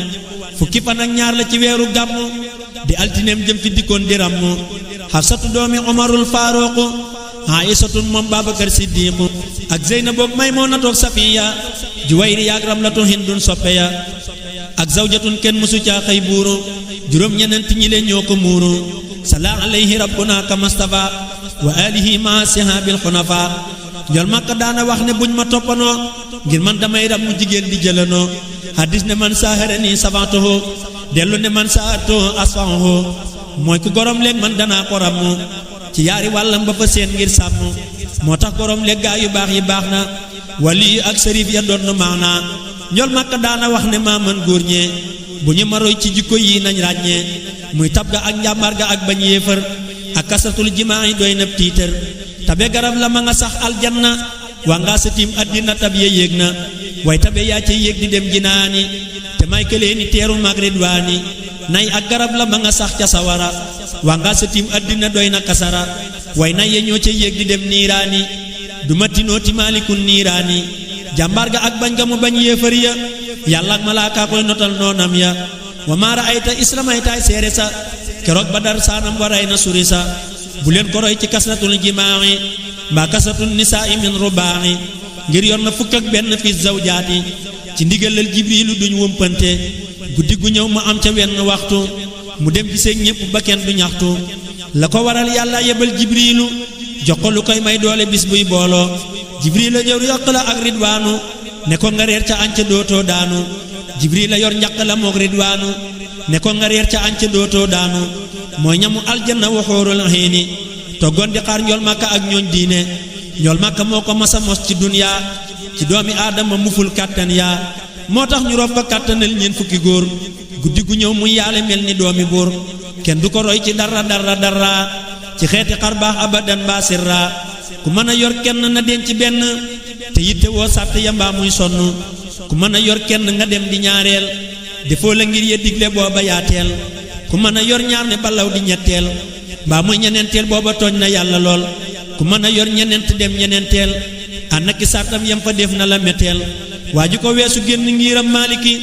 fukki fan ak ñaar la ci weeru gàmmu di altineem jëm fi dikkoon di rammu Xafsatu doomi Umarul Faaruqu Aysatun moom Babakar Siddiqu ak Zeynaboog Maymunatoog Safiya Juwayri yaag Ramlatu Hindun soppe ya ak zawjatun kenn mësu caa xëy buuru juróom ñenent ñi leen ñoo ko muuru salla alayhi rabbuna kamastafa wa alihi ma sihaabil xunafa njol Makka daana wax ne buñ ma toppanoo ngir man damay rab mu jigéen di jëlanoo hadis ne man saharani sabantoho dellu ne man saartoho asfaho mooy ku gorom léeg man danaa ko ramm ci yaari wàllam ba fa seen ngir sàmm moo tax gorom léeg gaa yu baax yi baax na wali ak sërif ya doon na maana ñol Makka daana wax ne maa mën góor ñee bu ñu ma roy ci jikko yi nañ ràññee muy tab ga ak njàmbaar ga ak bañ yéefar ak kasatul jimaa yi doy na tiitër tabe garab la ma nga sax aljanna waa ngaa sa tiim àddina tab ya yéeg na way tabe yaa ca yéeg di dem jinaani te may këlee ni teeru mag ridwaani nay ak garab la ma nga sax ca sawara waa ngaa sa tiim àddina doy na kasara way nay ya ñoo ca yéeg di dem niiraani du ma tinooti maalikun niiraani jàmbaar ga ak bañ ga mu bañ yéefar ya yàlla ak malaaka koy notal noonam ya wa maara ayta islamaytaay seere sa keroog Badar saanam waray na suri sa bu leen ko roy ci kasratul jimaa'i mbaa kasratul nisaa'i min rubaa'i ngir yor na fukk ak benn fi zawjaati ci ndigalal jibriilu duñ wëmpante guddi gu ñëw mu am ca wenn waxtu mu dem gisee ñépp ba kenn du ñaxtu la ko waral yàlla yebal jibriilu jox ko lu koy may doole bis buy booloo jibriil la ñëw yokk la ak ridwaanu ne ko nga reer ca añ ca dootoo daanu jibriil la yor njaq la moog ridwaanu ne ko nga reer ca añ ca dootoo daanu mooy ñamu aljanna waxoorul xiini toggoon di xaar ñool Makka ak ñooñ diine ñool Makka moo ko masa mos ci duniyaa ci doomi aadama muful kàttan yaa moo tax ñu rof ko kàttanal ñeen fukki góor guddi gu ñëw muy yaale mel ni doomi buur kenn du ko roy ci dara ci xeeti xar baax abadan mbaa sirra ku mën a yor kenn na denc benn te yitte woo sàtt ya mbaa muy sonn ku mën a yor kenn nga dem di ñaareel defoo la ngir ya digle booba yaateel ku mën a yor ñaar ne balaw di ñetteel mbaa muy ñeneenteel booba tooñ na yàlla lool ku mën a yor ñeneent dem ñeneenteel ànd ak sàttam yam fa def na la metteel waa ji ko weesu génn ngiram maaliki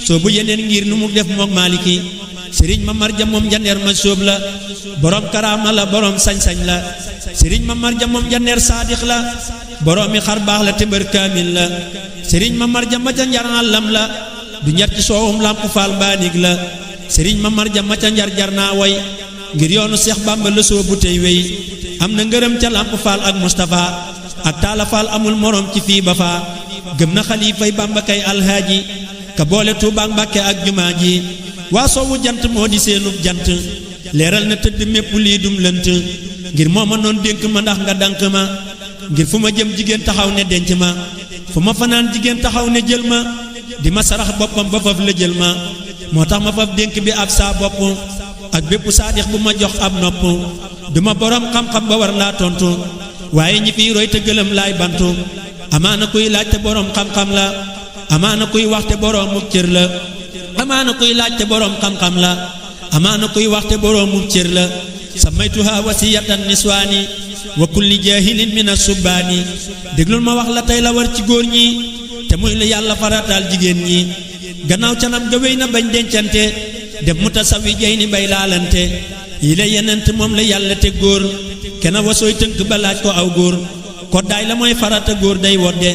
soo bu yeneen ngir nu mu def mook maaliki sëriñ ma marja moom jandeer ma sóob la borom karaama la borom sañ-sañ la sëriñ ma marja moom jandeer saadix la boroomi xar baax la te mbër kaamil la sëriñ ma marja ma ca njar àllam la du njar ci soowum làmp faal mbaanig la sëriñ ma marja ma ca njar jar naa way ngir yoonu Seex Bàmba la soobu tey wey am na ngërëm ca làmp faal ak Mustafa ak taala faal amul morom ci fii ba faa gëm na xalifay Bàmba kay alhaaji ka boole Tuubaa Mbàkke ak jumaa ji waa soowu jant moo di seenub jant leeral na tëdd mépp lii dum lënt ngir moo ma noon dénk ma ndax nga dank ma ngir fu ma jëm jigéen taxaw ne denc ma fu ma fanaan jigéen taxaw ne jël ma di ma sarax boppam ba faf la jël ma moo tax ma faf dénk bi ab saa bopp ak bépp saadix bu ma jox ab nopp duma borom xam-xam ba war laa tontu waaye ñi fiy roy te gëlëm laay bantu amaana kuy laaj te borom xam-xam la amaana kuy wax te boroomu cër la amaana kuy laaj te borom xam-xam la amaana kuy wax te boroomu cër la samaytuha wasiyatan niswaani wa kulli jaahilin min as-subbaani déglul ma wax la tey la war ci góor ñi te muy la yàlla farataal jigéen ñi gannaaw canam ga wéy na bañ dencante def mutasawi jay ni bay laalante yi la yenent moom la yàlla te góor kena wasooy tënk ba laaj ko aw góor koddaay la mooy farata góor day wodde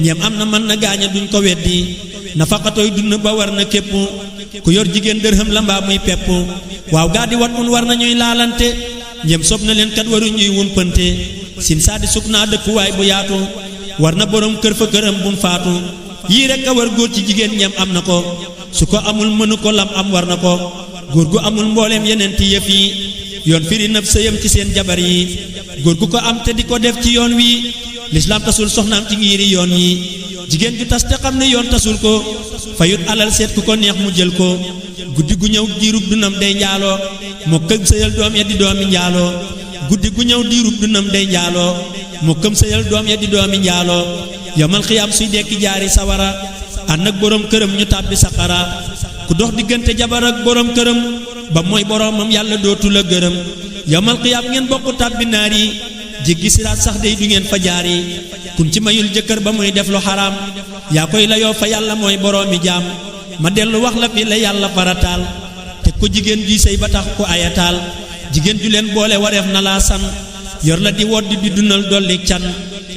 ñeem am na mën na gaaña duñ ko weddi nafaqatooy dund ba war na képp ku yor jigéen dërëm la mbaa muy pepp waaw gaa di wat un war na ñuy laalante ñeem sob na leen kat waru ñuy wumpante sin saadi suk naa dëkkuwaay bu yaatu war na borom kër fa këram bum faatu yii rek a war góor ci jigéen ñeem am na ko su ko amul mënu ko lam am war na ko góor gu amul mbooleem yeneen ti yëf yi yoon firi nab sëyam ci seen jabar yi góor gu ko am te di ko def ci yoon wi lislaam tasul soxnaam ci ngiri yoon yi jigéen ju tas te xam ne yoon tasul ko fayut alal seet ku ko neex mu jël ko guddi gu ñëw diirub dunam day njaaloo moo këm sëyal doom ya di doomi njaaloo guddi gu ñëw diirub dunam day njaaloo moo këm sëyal doom ya di doomi njaaloo yomal xiyaam suy dekki jaari sawara ànd ak borom këram ñu tàbbi saqara ku dox diggante jabar ak borom këram ba mooy boromam yàlla dootu la gërëm yomal xiyaam ngeen bokk tàbbi naar yi jéggi siraat sax day du ngeen fa jaar yi kun ci mayul jëkkër ba muy def lu xaraam yaa koy layoo fa yàlla mooy boroomi jaam ma dellu wax la fi la yàlla farataal te ko jigéen ji sëy ba tax ku ayataal jigéen ju leen boole wareef na laa san yor la di wodd di dundal dolli can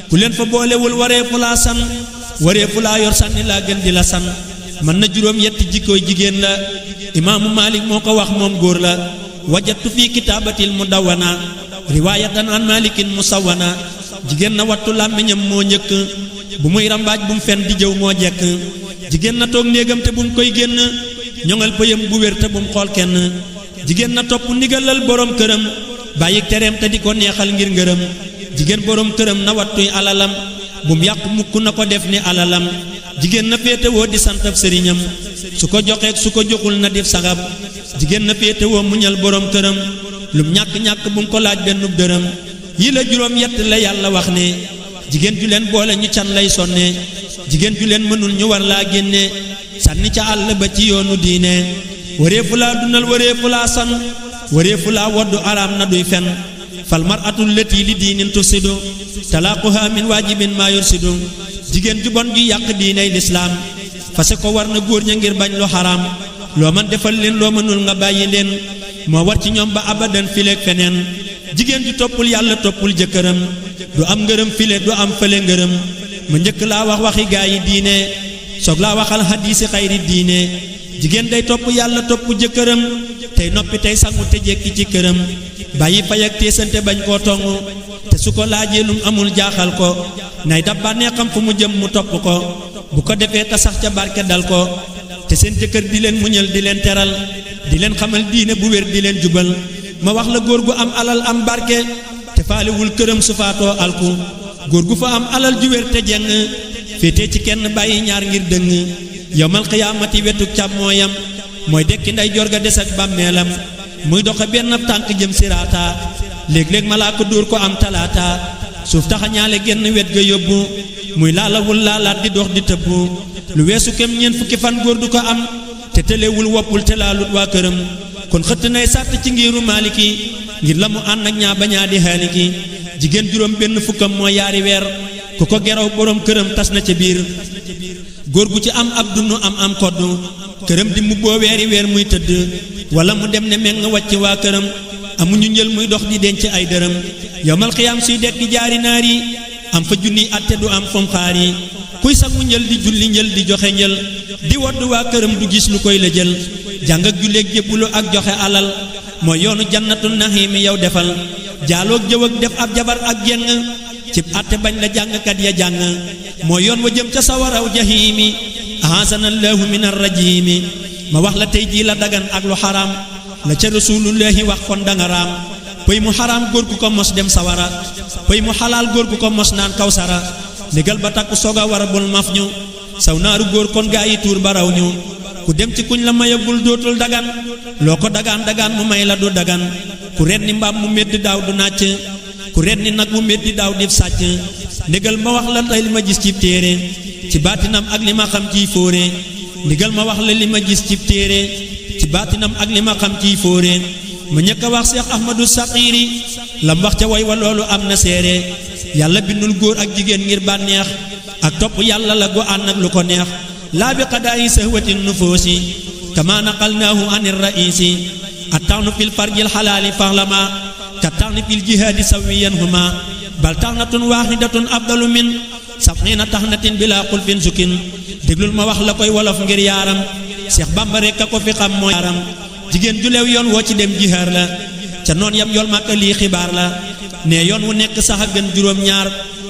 ku leen fa boolewul wareefu laa san wareefu laa yor sànni laa gën di la san mën na juróom yetti jikkooy jigéen la imaamu Maalik moo ko wax moom góor la wajatu fi kitaabatil mudawwana riwaayatan an Maalikin musawwana jigéen na wattu làmmiñam moo njëkk bu muy rambaaj bu mu fen di jëw moo jekk jigéen na toog néegam te bu mu koy génn ñoŋal pëyam bu wér te bu mu xool kenn jigéen na topp ndigalal borom këram bàyyi tereem te di ko neexal ngir ngërëm jigéen borom këram na wattuy alalam bu mu yàqu mukk na ko def ni alalam jigéen na féetewoo di santab sëriñam su ko joxeek su ko joxul na def sagab jigéen na féetewoo muñal borom këram lum ñàkk-ñàkk bu mu ko laaj bennub dërëm yi la juróom yett la yàlla wax ne jigéen ju leen boole ñu can lay sonne jigéen ju leen mënul ñu war laa génne sànni ca àll ba ci yoonu diine wareefu laa dundal wareefu laa san wareefu laa woddu araam na duy fen fal mar'atul lati li diinin tufsidu talaaquha min waajibin maa yursidu jigéen ju bon ju yàq diiney lislaam fase ko war na góor ña ngir bañ lu xaraam loo man defal leen loo mënul nga bàyyi leen moo war ci ñoom ba abadan fileeg feneen jigéen ju toppul yàlla toppul jëkkëram du am ngërëm file du am fële ngërëm ma njëkk laa wax waxi gaa yi diine soog laa waxal hadiisi xayri diine jigéen day topp yàlla topp jëkkëram tey noppi tey sangu te jekki ci këram bàyyi fay ak teesante bañ koo tongu te su ko laajee lum amul jaaxal ko nay dab bànnee xam fu mu jëm mu topp ko bu ko defee ta sax ca barke dal ko te seen jëkkër di leen muñal di leen teral di leen xamal diine bu wér di leen jubal ma wax la góor gu am alal am barke te faalewul këram su faatoo alku góor gu fa am alal ju wér te jeng féetee ci kenn bàyyi ñaar ngir dëng yawmal qiyaamati wetuk càmmooyam mooy dekki nday jor ga des ak bàmmeelam muy doxe benn tànk jëm siraata léeg-léeg malaaka dóor ko am talaata suuf taxañaale genn wet ga yóbbu muy laalawul laalaat di dox di tëbbu lu weesu kem ñeent fukki fan góor du ko am te tëlewul woppul te laalut waa këram kon xëtt nay sàtt ci ngiiru maaliki ngir la mu ànd ak ñaa bañaa di xaaliki jigéen juróom benn fukkam moo yaari weer ku ko geraw boroom këram tas na ca biir góor gu ci am ab dunu am koddu këram di mubboo weeri weer muy tëdd wala mu dem ne meng wàcc waa këram amuñu njël muy dox di denc ay dërëm yawmal xiyaam suy dekk jaari naar yi am fa junniy atte du am fom xaar yi kuy sangu njël di julli njël di joxe njël di wodd waa këram du gis lu koy la jël jàng ak julleeg jébbulu ak joxe alal mooy yoonu jannatu naxiimi yow defal jaaloog jëw ak def ab jabar ak jeng cib atte bañ la jàngkat ya jàng mooy yoon wa jëm ca sawaraw jahiimi ahasanallahu min arrajimi ma wax la tey jii la dagan ak lu xaraam la ca rasulullahi wax kon danga raam pëy mu xaraam góor gu ko mos dem sawara pëy mu xalaal góor gu ko mos naan kawsara ndigal ba takku soog a war a bul maf ñu saw naaru góor kon gaa yi tuur baraw ñu ku dem ci kuñ la mayagul dootul dagan loo ko dagaan dagaan mu may la du dagan ku ren ni mbaam mu meddi daaw du nàcc ku ren ni nag mu meddi daaw dif sàcc ndigal ma wax la tey li ma gis ci téere ci baatinam ak li ma xam ciy fóore ndigal ma wax la li ma gis ci téere ci baatinam ak li ma xam ciy fóore ma ñëkk a wax Seex Ahmadu Saqiiri lam wax ca way wa loolu am na seere yàlla bindul góor ak jigéen ngir bànneex ak topp yàlla la gu ànd ak lu ko neex laa bi qadaa'i sahwatin nufuusi kama naqalnaahu anir ra'iisi at-ta'nu fil farjil xalaali faxlama ka ta'ni fil jihaadi sawiyan huma bal taxnatun waaxidatun afdalu min sab'iina taxnatin bila xulfin sukin déglul ma wax la koy wolof ngir yaaram Seex Bamba rekk a ko fi xam mooy yaaram jigéen ju leew yoon woo ci dem jihaar la ca noon yam yool màkka lii xibaar la ne yoon wu nekk sax a gën juróom ñaar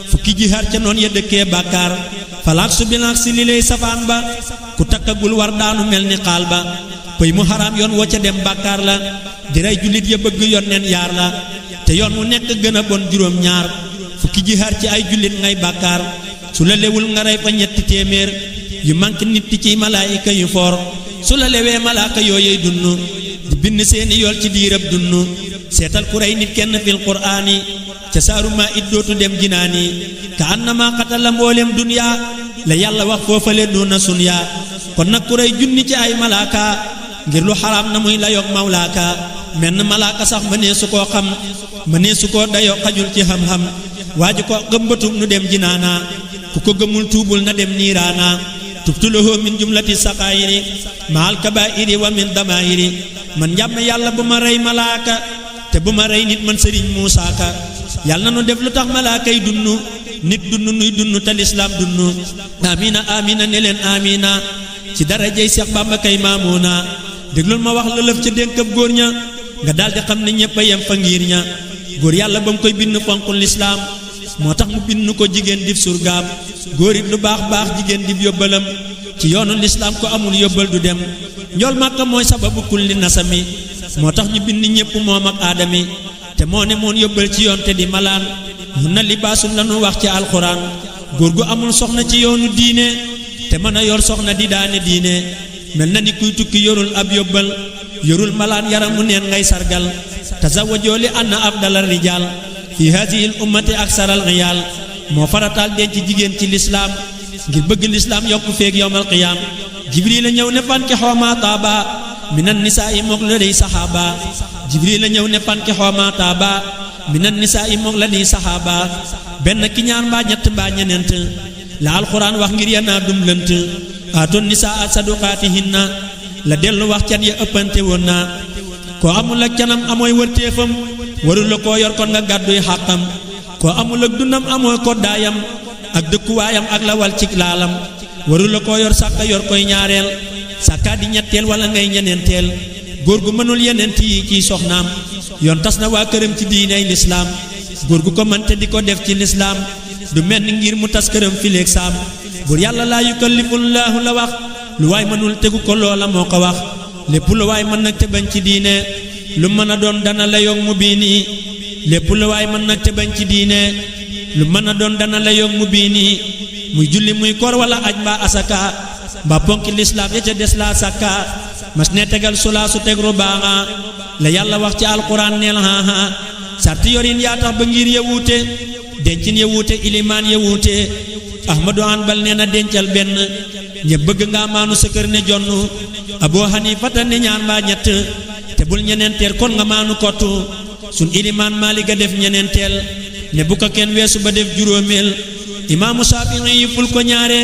fukki jihaar ca noon ya dëkkee bàkkaar falaak su bilaak si li lay safaan ba ku takkagul war daanu mel ni xaal ba pëy mu xaraam yoon woo ca dem bàkkaar la di rey jullit ya bëgg yoon neen yaar la te yoon wu nekk gën a bon juróom ñaar fukki jihaar ci ay jullit ngay bàkkaar su la lewul nga rey fa ñetti téeméer yu manque nit ci malaayika yu foor su la lewee malaaka yooyey dunnu di bind seeni yool ci diirab dunnu seetal ku rey nit kenn fil quraani ca saaru maa it dootu dem jinaani ka annama qatala mboolem duniyaa la yàlla wax foofale duna sunyaa kon nag ku rey junni ci ay malaaka ngir lu xaraam na muy layoog mawlaaka menn malaaka sax mënee su koo xam mënee su koo dayoo xajul ci xam-xam waa ji ko gëmbatum nu dem jinaana ku ko gëmul tuubul na dem niiraana tubtulahu min jumlati saqaayiri maal kabaayiri wa min damaayiri man njàmm yàlla bu ma rey malaaka te bu ma rey nit man sëriñ Muusaa Ka yàlla na nu def lu tax malaaka yi dunnu nit dunnu nuy dunnu te lislaam dunnu amina amina ne leen amina ci darajey Seex Bamba kay maamuuna déglul ma wax la lëf ca dénkab góor ña nga daldi xam ne ñépp a yem fa ngir ña góor yàlla ba mu koy bind fonkul lislaam moo tax mu bind ko jigéen dib surgaam góor it lu baax baax jigéen dib yóbbalam ci yoonu lislaam ko amul yóbbal du dem njool màkka mooy sababu kulli nasami moo tax ñu bind ñépp moom ak aadami te moo ne moon yóbbal ci yoon te di malaan mun na libaasun lanu wax ci alxuraan góor gu amul soxna ci yoonu diine te
mën a yor soxna di daane diine mel na ni kuy tukki yorul ab yóbbal yorul malaan yaramu neen ngay sargal tazawwajoo li anna afdalal rijaal fi haazihil ummati aksaral riyaal moo farataal denc jigéen ci lislaam ngir bëgg lislaam yokku feeg yowmal qiyaam jibril la ñëw ne fankihuu maa taaba minan nisaa'i mook la dey saxaaba jibril la ñëw ne fankihuu maa taaba minan nisaa'i mook la dey saxaaba benn ki ñaar mbaa ñett mbaa ñeneent la alxuraan wax ngir yanaa dum lënt aatoon nisaa saduqaatihinna la dellu wax can ya ëppante woon naa koo amul ak canam amooy wërteefam warul la koo yor kon nga gàdduy xàqam koo amul ak dundam amooy koddaayam ak dëkkuwaayam ak la wal cig laalam warul la koo yor sàkka yor koy ñaareel sàkkaa di ñetteel wala ngay ñeneenteel góor gu mënul yeneent yi ciy soxnaam yoon tas na waa këram ci diiney lislaam góor gu ko mënte di ko def ci lislaam du mel ni ngir mu tas këram fileeg saam bur yàlla laa yukallifullaahu la wax lu waay mënul tegu ko loola moo ko wax lépp lu waay mën nag te bañ ci diine lu mën a doon dana la yog mu biini lépp lu waay mën nag te bañ ci diine lu mën a doon dana la yog mu biini muy julli muy koor wala aj mbaa asaka mbaa ponki lislaam ya ca des laa sàkka mas ne tegal sulaa su teg rubaaxa la yàlla wax ci alquran neel haha sarti yorin yaa tax ba ngir ya wuute dencin ya wuute ilimaan ya wuute ahmadu hanbal nee na dencal benn ñe bëgg nga maanu sa kër ne jonn abu hanifata ne ñaar mbaa ñett te bul ñeneenteel kon nga maanu kottu sun ilimaan maaliga def ñeneenteel ne bu ko kenn weesu ba def juróomeel imaamu saafi'i yi ful ko ñaare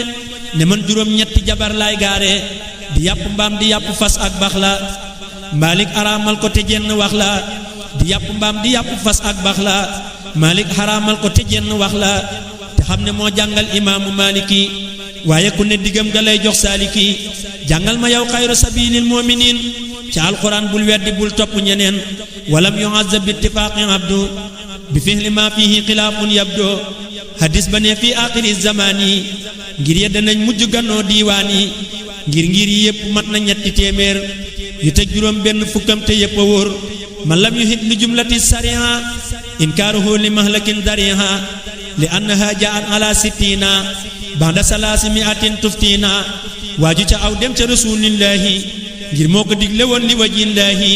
ne man juróom ñetti jabar laay gaare di yàpp mbaam di yàpp fas ak bax la maalik araamal ko te jenn wax la di yàpp mbaam di yàpp fas ak bax la maalik araamal ko te jenn wax la te xam ne moo jàngal imaamu maaliki waaye ku ne diggam ga lay jox saaliki jàngal ma yow xayru sabilil mu'minin ci alquran bul weddi bul topp ñeneen walam yu'azzab bi ittifaaqi abdu bi fihli ma fihi xilaafun yabdo hadis ba ne fii aaxiri zamaani ngir yedda nañ mujj gannoo diiwaan yi ngir yi yépp mat na ñetti téeméer yu teg juróom benn fukkam te yépp a wóor man lam yuhit li jumlati sariha inkaaruhu li mahlakin dariha li annaha jaat ala sittina ba'da salaasi mi'atin tuftina waaju ca aw dem ca rasulillahi ngir moo ko digle woon li wajillahi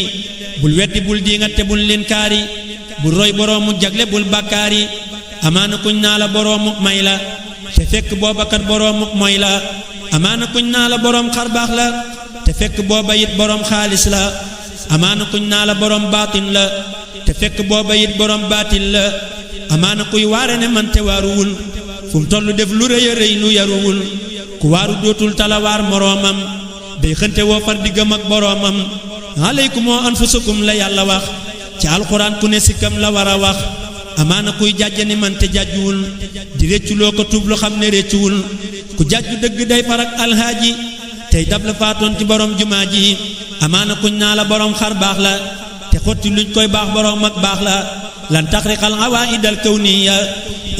bul weddi bul diingat te bul leen kaari bul roy boroomu jagle bul bàkkaari amaana kuñ naa la boroomu may la te fekk booba kat boroomu moy la amaana kuñ naa la boroom xarbaax la te fekk booba it boroom xaalis la amaana kuñ naa la boroom baatin la te fekk booba it boroom baatin la amaana kuy waare ne man te waaruwul fu mu tollu def lu rëy a rëy lu yaruwul ku waaru dootul talawaar moroomam day xënte woo far diggam ak boroomam alaykumoo anfusakum la yàlla wax ci alxuraan ku ne sikkam la war a wax amaana kuy jàjj ni man te jàjjuwul di récculoo ko tuub lu xam ne réccuwul ku jàjju dëgg day farak alhaaji tey dab la faatoon ci borom jumaa ji amaana kuñ naa la borom xar baax la te xotti luñ koy baax borom ak baax la lan taxriqal awaidal kawniya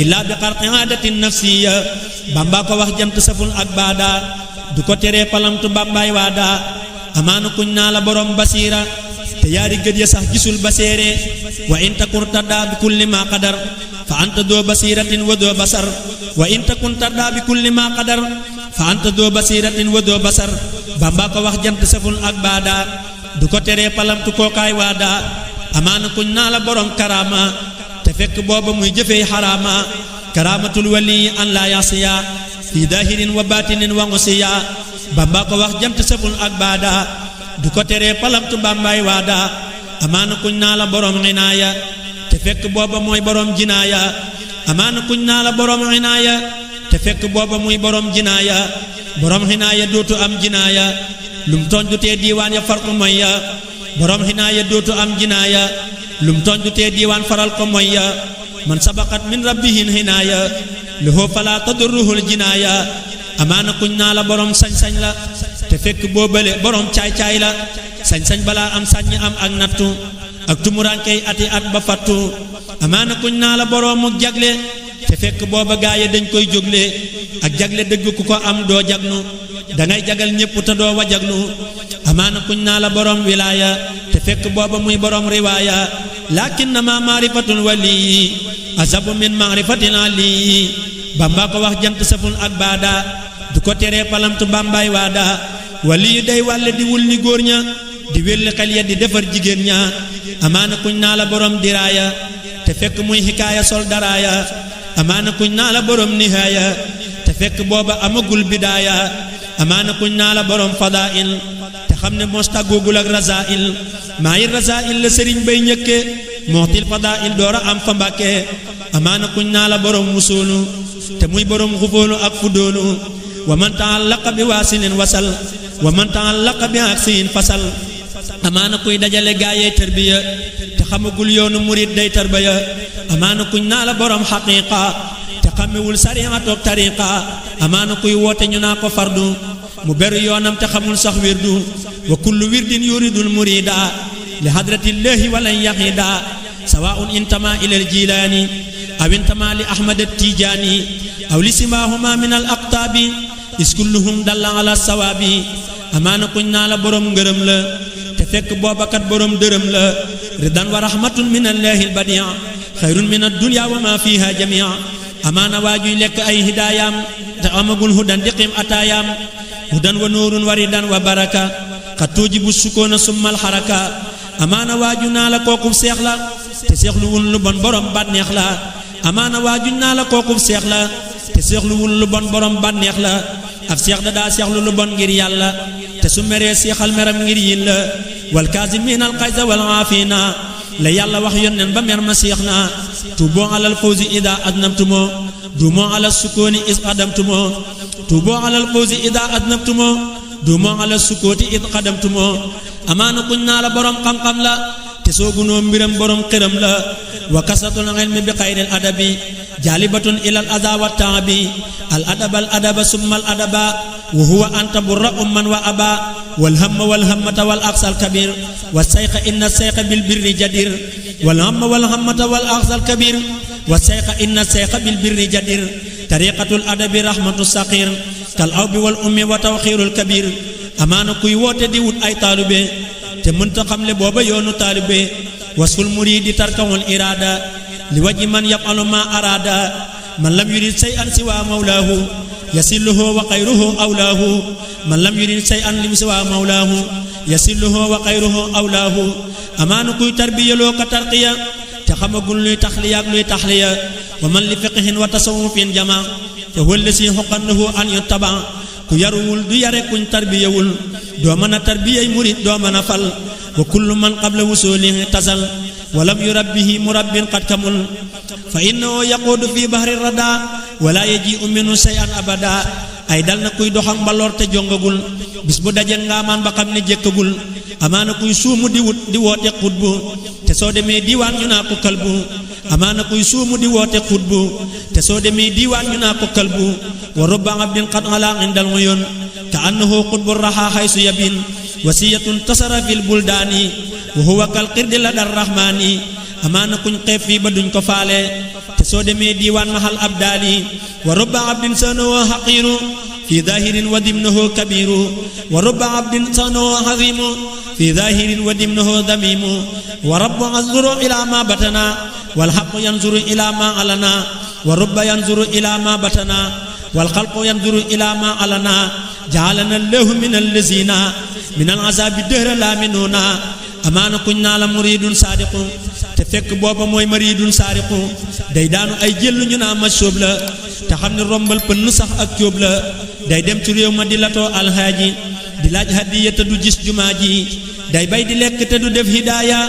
illa bi xarqi aadatin nafsiya bamba ko wax jant saful ak baada du ko teree palamtu bambaay waada amaana kuñ naa la borom basiira te yaari gët ya sax gisul baseere wa in takun tadda bi kulli ma qadar fa anta doo basiratin wa doo basar wa in takun tadda bi kulli ma qadar fa anta doo basiratin wa doo basar bamba ko wax jant saful ak baada du ko teree palamtu kookaay waada amaana kuñ naa la borom karama te fekk booba muy jëfee xaraama karamatul wali an la yasiya fi dahirin wa batinin wa ngusiya bamba ko wax jant saful ak baada du ko teree palamtu bambaay waada amaana kuñ naa la borom xinaaya te fekk booba mooy borom jinaaya amaana kuñ naa la borom xinaaya te fekk booba muy borom jinaaya borom xinaaya dootu am jinaaya lum tooñ du tee diiwaan ya far ko moy ya borom xinaaya dootu am jinaaya lum tooñ du tee diiwaan faral ko moy ya man sabaqat min rabbihin xinaaya lahu fala tadurruhul jinaaya amaana kuñ naa la borom sañ-sañ la te fekk boobale borom caay-caay la sañ-sañ balaa am sañ am ak nattu ak tumuraankey ati at ba fattu amaana kuñ naa la boroomu jagle te fekk booba gaaya dañ koy jógle ak jagle dëgg ku ko am doo jagnu dangay jagal ñépp te doo wajagnu amaana kuñ naa la borom wilaaya te fekk booba muy borom riwaaya lakinnama maarifatul wali azabu min maarifatil ali bamba ko wax jant saful ak baada du ko teree palamtu bàmbaay waada wali yu day wàlle di wul ni góor ña di wélli xel ya di defar jigéen ña amaana kuñ naa la borom diraaya te fekk muy xikaaya sol daraaya amaana kuñ naa la borom nihaaya te fekk booba amagul bidaaya amaana kuñ naa la borom fadail te xam ne mos tàggoogul ak rasail maa yi rasail la sëriñ bay ñëkke mootil fadail doora am fa mbàkke amaana kuñ naa la borom musoolu te muy borom xufoolu ak fuddoolu wa man ta'allaqa bi waasilin wasal wa man ta'allaqa bi aksiin fasal amaana kuy dajale gaayee tarbiya te xamagul yoonu murid day tarbiya amaana kuñ naa la borom xaqiiqa te xamewul sariya toog tariqa amaana kuy woote ñu naa ko fardu mu beru yoonam te xamul sax wirdu wa kullu wirdin yuridul murida li hadratillahi walan yahida sawaa'un intama ilal jilaani aw intama li ahmad at-tijaani aw li simahuma min al aqtaabi is kulluhum dalla ala sawaabi amaana kuñ naa la borom ngërëm la te fekk boobakat borom dërëm la ridan wa rahmatun min allahi al badi' xayrun min ad-dunya wa ma fiha jami' amaana waajuy lekk ay hidaayam te amagul hudan diqim ataayaam hudan wa nuurun wa ridan wa baraka xat tuujibu sukoona summal xaraka amaana waaju naa la kookub seex la te seexluwul lu bon borom bànneex la amaana waaju naa la kookub seex la te seexluwul lu bon borom bànneex la ab seex da daa seexlu lu bon ngir yàlla te su meree seexal meram ngir yin la wal kaazimiina al xayza wal aafiina la yàlla wax yónneen ba mer ma seex na tuuboo alal fawzi ida adnabtumo duumoo alal sukooni is qadamtumo tuuboo alal fawzi ida adnabtumo duumoo alal sukooti id qadamtumo amaana kuñ naa la borom xam-xam la te soogunoo mbiram borom xiram la wa kasatul ilmi bi xayril adabi jaalibatun ilal aza wa taabi al adaba summa al adaba wa huwa anta burra umman wa aba wal hamma wal hammata wal aqsal kabir wa sayqa inna sayqa bil birri jadir wal hamma wal hammata wal aqsal kabir wa sayqa inna sayqa bil birri jadir tariqatul adabi rahmatu saqir kal awbi wal ummi wa tawxirul kabir amaana kuy woote di wut ay taalube te mënta xamle booba yoonu taalube wasful muridi tarkawul irada li waji man yafalu ma arada man lam yurid shay'an siwa mawlaahu yasilluhu wa xayruhu awlaahu man lam yurid shay'an lim siwa mawlaahu yasilluhu wa xayruhu awlaahu amaana kuy tarbiyaloo ka tarqiya te xamagul luy taxliya ak luy taxliya wa man li fiqhin wa tasawufin jama te wëlle si xoqan lahu an yuttaba ku yaruwul du yare kuñ tarbiyawul doo mën a tarbiyay murid doo mën a fal wa kullu man qabla wusulihi tasal walam yurabbihi murabbin qad kamul fa innahu yaquudu fi bahri rada wala yaji'u minhu shay'an abada ay dal na kuy doxam mbaloor te jongagul bis bu daje ngaamaan ba xam ne jékkagul amaana kuy suumu di wut di woote xutbu te soo demee diiwaan ñu naa ko kalbu amaana kuy suumu di woote xutbu te soo demee diiwaan ñu naa ko kalbu wa rubba abdin qad ala indal uyun ka annahu xutbu raha haysu yabin wasiyatun tasara fil buldaani wa huwa kal qirdi la dar rahmaani amaana kuñ xeeb fii ba duñ ko faale te soo demee diiwaan mahal abdaali wa rubba abdin sanahu haqiru fi zahirin wa dimnahu kabiru wa rubba abdin sanahu hazimu fi zahirin wa dimnahu damimu wa rabbu yanzuru ila ma batana wal haqqu yanzuru ila ma alana wa rubba yanzuru ila ma batana wal khalqu yanzuru ila ma alana ja'alana allahu min allazina min al azabi dahra la minuna amaana kuñ naa la muridun saadiqu te fekk booba mooy maridun saariqu day daanu ay jëllu ñu naa ma sóob la te xam ne rombal pënn sax ak cóob la day dem ci réew ma di latoo alhaaji di laaj hadiya te du gis jumaa ji day bay di lekk te du def hidaaya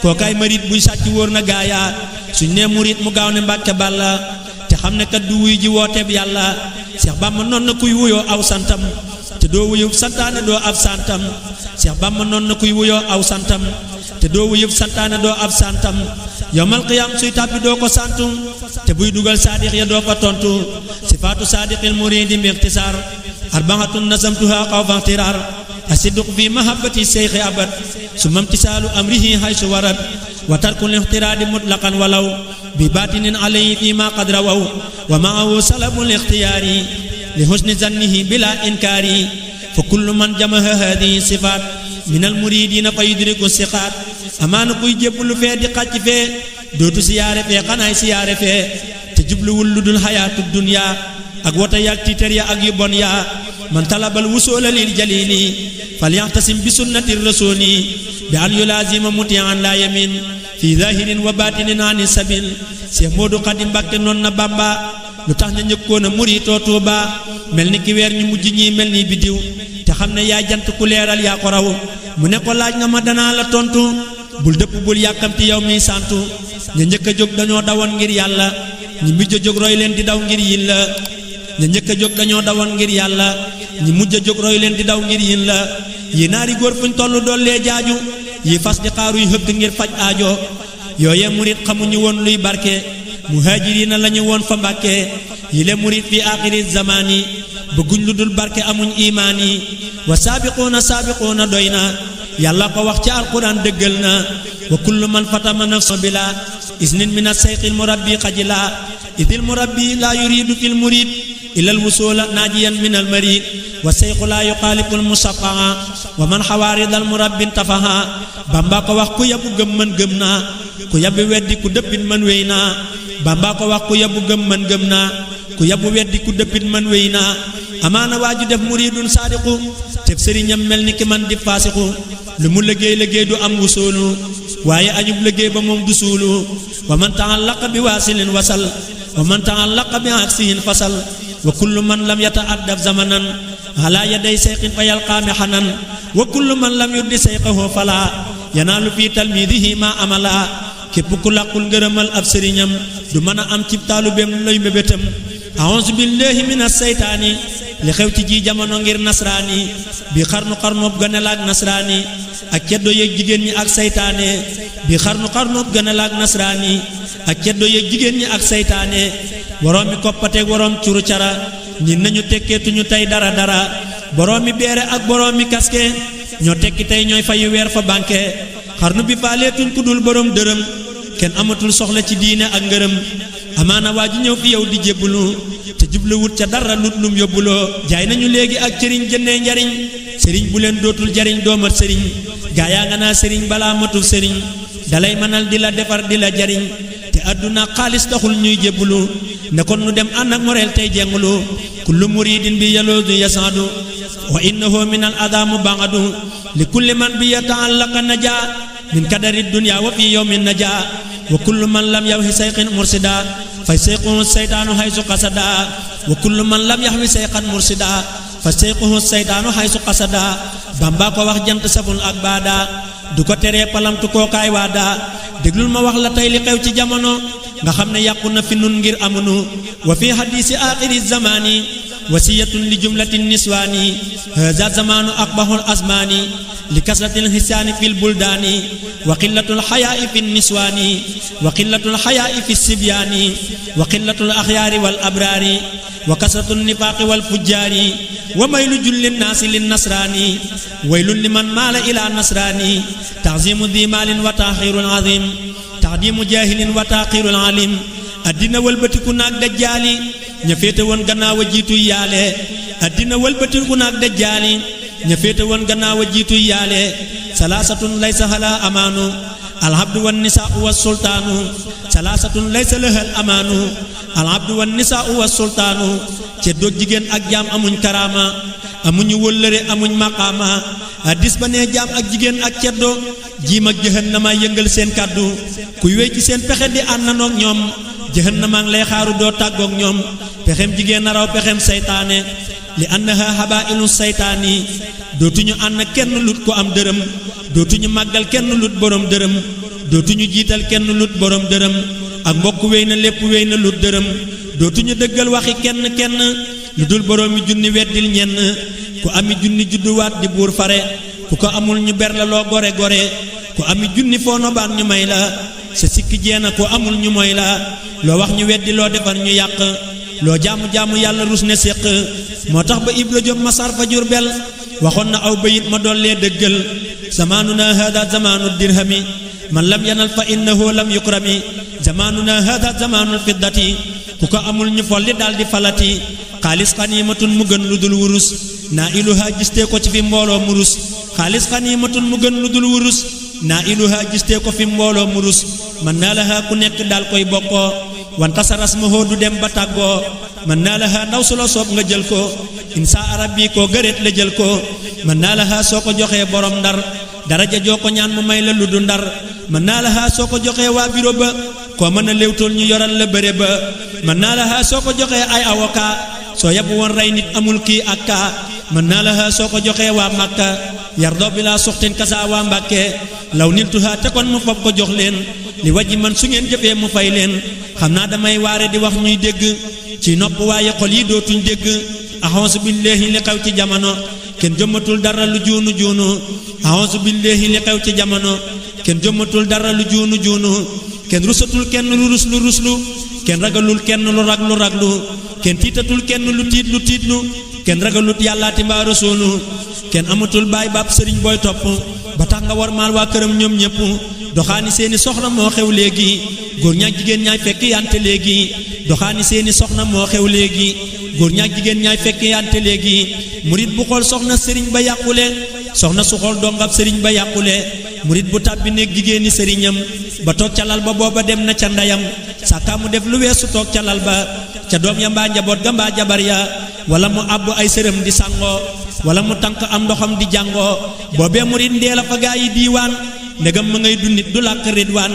kookaay marid buy sàcc wóor na gaaya suñ nee murid mu gaaw ne mbàkke bàlla te xam ne kat du wuy ji wooteeb yàlla Seex Bàmba noon na kuy wuyoo aw santam te doo wuyub santaane doo ab santam Seex Bàmba noon na kuy wuyoo aw santam te doo wuyub santaane doo ab santam yawmal qiyaam suy tàbbi doo ko santu te buy dugal saadiq ya doo ko tontu sifaatu saadiqil muridi mixtisaar arbaatun nasamtuha xawfa ixtiraar asidq fi mahabbati seyxi abad summa imtisaalu amrihi haysu warad wa tarkul ixtiraadi mutlaqan walaw bi baatinin alayhi fi ma qad rawaw wa maahu salabul ixtiyaari li husni zannihi bila inkaari fa kullu man jamaha hadihi sifaat min al muridina fa yudriku siqaat amaana kuy jébbalu fee di xàcc fee dootu siyaare fee xanaay siyaare fee te jubluwul lu dul xayaatu dunya ak wota yaak tiitar ya ak yu bon ya man talabal wusula lil jalili falyaxtasim bi sunnati rasuli bi an yulazima mutian la yamin fi zahirin wa batinin ani sabil Cheikh Modou Khadim Mbacké noon na Bamba lu tax na njëkkoon a muritoo Tuuba mel ni ki weer ñu mujj ñi mel ni biddiw te xam ne yaa jant ku leeral yaa ko raw mu ne ko laaj nga ma danaa la tontu bul dëpp bul yàkkamti yow mi santu ña njëkk a jóg dañoo dawoon ngir yàlla ñi mujj a jóg roy leen di daw ngir yin la ña njëkk a jóg dañoo dawoon ngir yàlla ñi mujj a jóg roy leen di daw ngir yin la yi naari góor fuñ tollu dollee jaaju yi fas di xaaruy hëgg ngir faj aajo yooye murit xamuñu woon luy barke muhaajiriina lañu woon fa Mbàkke yi le murit fi aaxiri zamaani bëgguñ lu dul barke amuñ imaani wa saabiquuna doy na yàlla ko wax ci alquran dëggal na wa kullu man fatama nafsa bila isnin min as-sayqil murabbi xajila idil murabbi la yuridu fil murid ilal wusula najiyan min al marid wa sayqu la yuqalibu al musaffaha wa man xawaarid al murabbin tafaha Bamba ko wax ku yabu gëm man gëm naa ku yabu weddi ku dëppit man wéy naa Bamba ko wax ku yabu gëm man gëm naa ku yabu weddi ku dëppit man wéy naa amaana waaju def muridun saadiqu teb sëriñam mel ni ki man di faasiqu lu mu liggéey du am wusoolu waaye añub liggéey ba moom du suulu wa man ta'allaqa bi waasilin wasal wa man ta'allaqa bi aksihin fasal wa kullu man lam yata'addab zamanan ala yaday sayqin fa yalqa mihanan wa kullu man lam yuddi sayqahu fala yanaalu fi talmidihi ma amala képp ku làqul ngërëmal ab sëriñam du mën a am ci taalubeem lay mébétam a'uuzu billahi minas saytaani li xew ci ji jamono ngir nasraani bi xarnoob ganelaak nasraani ak ceddo yeeg jigéen ñi ak saytaane bi xarnoob ganelaak nasraani ak ceddo yeeg jigéen ñi ak saytaane woroom mi koppateeg woroom curu cara ñi nañu tekkeetuñu tey dara boroom mi beere ak boroom mi kaske ñoo tekki tey ñooy fayu weer fa banque xarnu bi faaleetuñ ku dul boroom dërëm kenn amatul soxla ci diine ak ngërëm amaana waa ji ñëw fi yow di jébbulu te jubluwut ca dara lut lum yóbbuloo jaay nañu léegi ak cëriñ jëndee njariñ sëriñ bu leen dootul jariñ doomat sëriñ gaa yaa nga naa sëriñ balaa matul sëriñ dalay mënal di la defar di la jariñ te àdduna xaalis taxul ñuy jébbulu ne kon nu dem ànd ak moreel tey jengulu kullu muridin bi yaloodu yasaadu wa innahu min al adamu bangadu li kulli man bi yata'allaqa naja min kadari dunya wa fi yawmin naja wa kullu man lam yawhi sayqin mursida fa sayquhu saytaanu haysu qasada wa kullu man lam yahwi sayqan mursida fa sayquhu saytaanu haysu qasada Bamba ko wax jant saful ak baada du ko teree palamtu kookaay waada déglul ma wax la tey li xew ci jamono nga xam ne yàqu na fi nun ngir amunu wa fi hadisi aaxiri zamani wasiyatun li jumlatin niswaani haza zamanu aqbahul asmaani li kasratil hisaani fil buldaani wa qillatul xayaa'i fi niswaani wa qillatul xayaa'i fi sibyaani wa qillatul axyaari wal abraari wa kasratul nifaaqi wal fujjaari wa maylu julli naasi lin nasraani waylun liman maala ila nasraani ta'zimu di maalin wa taaxirul azim taxdimu jaahilin wa taaxirul alim addina wëlbatiku naag dajjaali ña féete woon gannaaw a jiitu yaale addina wëlbatiku naag dajjaali ña féete woon gannaaw a jiitu yaale salaasatun laysa hala amaanu alhabdu wan nisaa'u was sultaanu salaasatun laysa lahal amaanu alhabdu wan nisaa'u was sultaanu ceddoog jigéen ak jaam amuñ karaama amuñu wëllëre amuñ maqaama addis ba nee jaam ak jigéen ak ceddo jiim ak jahannama yëngal seen kàddu kuy wéy ci seen pexe di àndanoog ñoom jahannama ngi lay xaaru doo tàggoog ñoom pexem jigéen a raw pexem saytaane li annaha habaa'ilu saytaani dootuñu ànd kenn lut ko am dërëm dootuñu màggal kenn lut borom dërëm dootuñu jiital kenn lut borom dërëm ak mbokk wéy na lépp wéy na lut dërëm dootuñu dëggal waxi kenn lu dul boroomi junni weddil ñenn ku ami junni judduwaat di buur fare ku ko amul ñu ber la loo gore ku ami junni foo nobaan ñu may la sa sikki jeena ku amul ñu moy la loo wax ñu weddi loo defar ñu yàq loo jaamu yàlla rus ne séq moo tax ba Ibra Jóob Masar fa Jurbel waxoon na aw bayit ma dollee dëggal zamaanuna hada zamaanu dirhami man lam yanal fa innahu lam yukrami zamaanuna hada zamaanul fiddati ku ko amul ñu folli daldi falati xaalis xaniimatun mu gën lu dul wurus naa iluha gistee ko ci fi mbooloo murus xaalis xaniimatun mu gën lu dul wurus naa iluha gistee ko fi mbooloo murus man naa laha ku nekk daal koy bokkoo wantasaras ma du dem ba tàggoo mën naa la ha ndaw su la soob nga jël ko insa arab bi koo gëreet la jël ko mën naa la ha soo ko joxee borom ndar daraja joo ko ñaan mu may la lu du ndar mën naa la ha soo ko joxee waa bureau ba koo mën a léewtool ñu yoral la bëre ba mën naa la ha soo ko joxee ay avocat soo yabu woon rey nit amul kii ak kaa mën naa la ha soo ko joxee waa Makka yardoo bi laa suxtin kasa waa Mbàkke law niltuha te kon mu fob ko jox leen li waji man su ngeen jëfee mu fay leen xam naa damay waare di wax ñuy dégg ci nopp waaye xol yi dootuñ dégg ahonsu billahi li xew ci jamono kenn jëmmatul dara lu juunu juunu ahonsu billahi li xew ci jamono kenn jëmmatul dara lu juunu juunu kenn rusatul kenn lu ruslu kenn ragalul kenn lu raglu kenn tiitatul kenn lu tiitlu kenn ragalut yàllaati mbaa rasuulu kenn amatul baay baab sëriñ booy topp ba tax nga war maal waa këram ñoom ñëpp doxaani seeni soxna moo xew léegi góor ñaak jigéen ñaay fekk yante léegi doxaani seeni soxna moo xew léegi góor ñaak jigéen ñaay fekk yante léegi murit bu xool soxna sëriñ ba yàqule soxna su xool dongab sëriñ ba yàqule murit bu tàbbi néeg jigéeni sëriñam ba toog ca lal ba booba dem na ca ndeyam sàkkaa mu def lu weesu toog ca lal ba ca doom ya mbaa njaboot ga mbaa jabar ya wala mu àbbu ay sërëm di sangoo wala mu tànk am ndoxam di jàngoo boobee murit ndee la fa gaa yi diiwaan ndegam ma ngay dundit du làkk ridwaan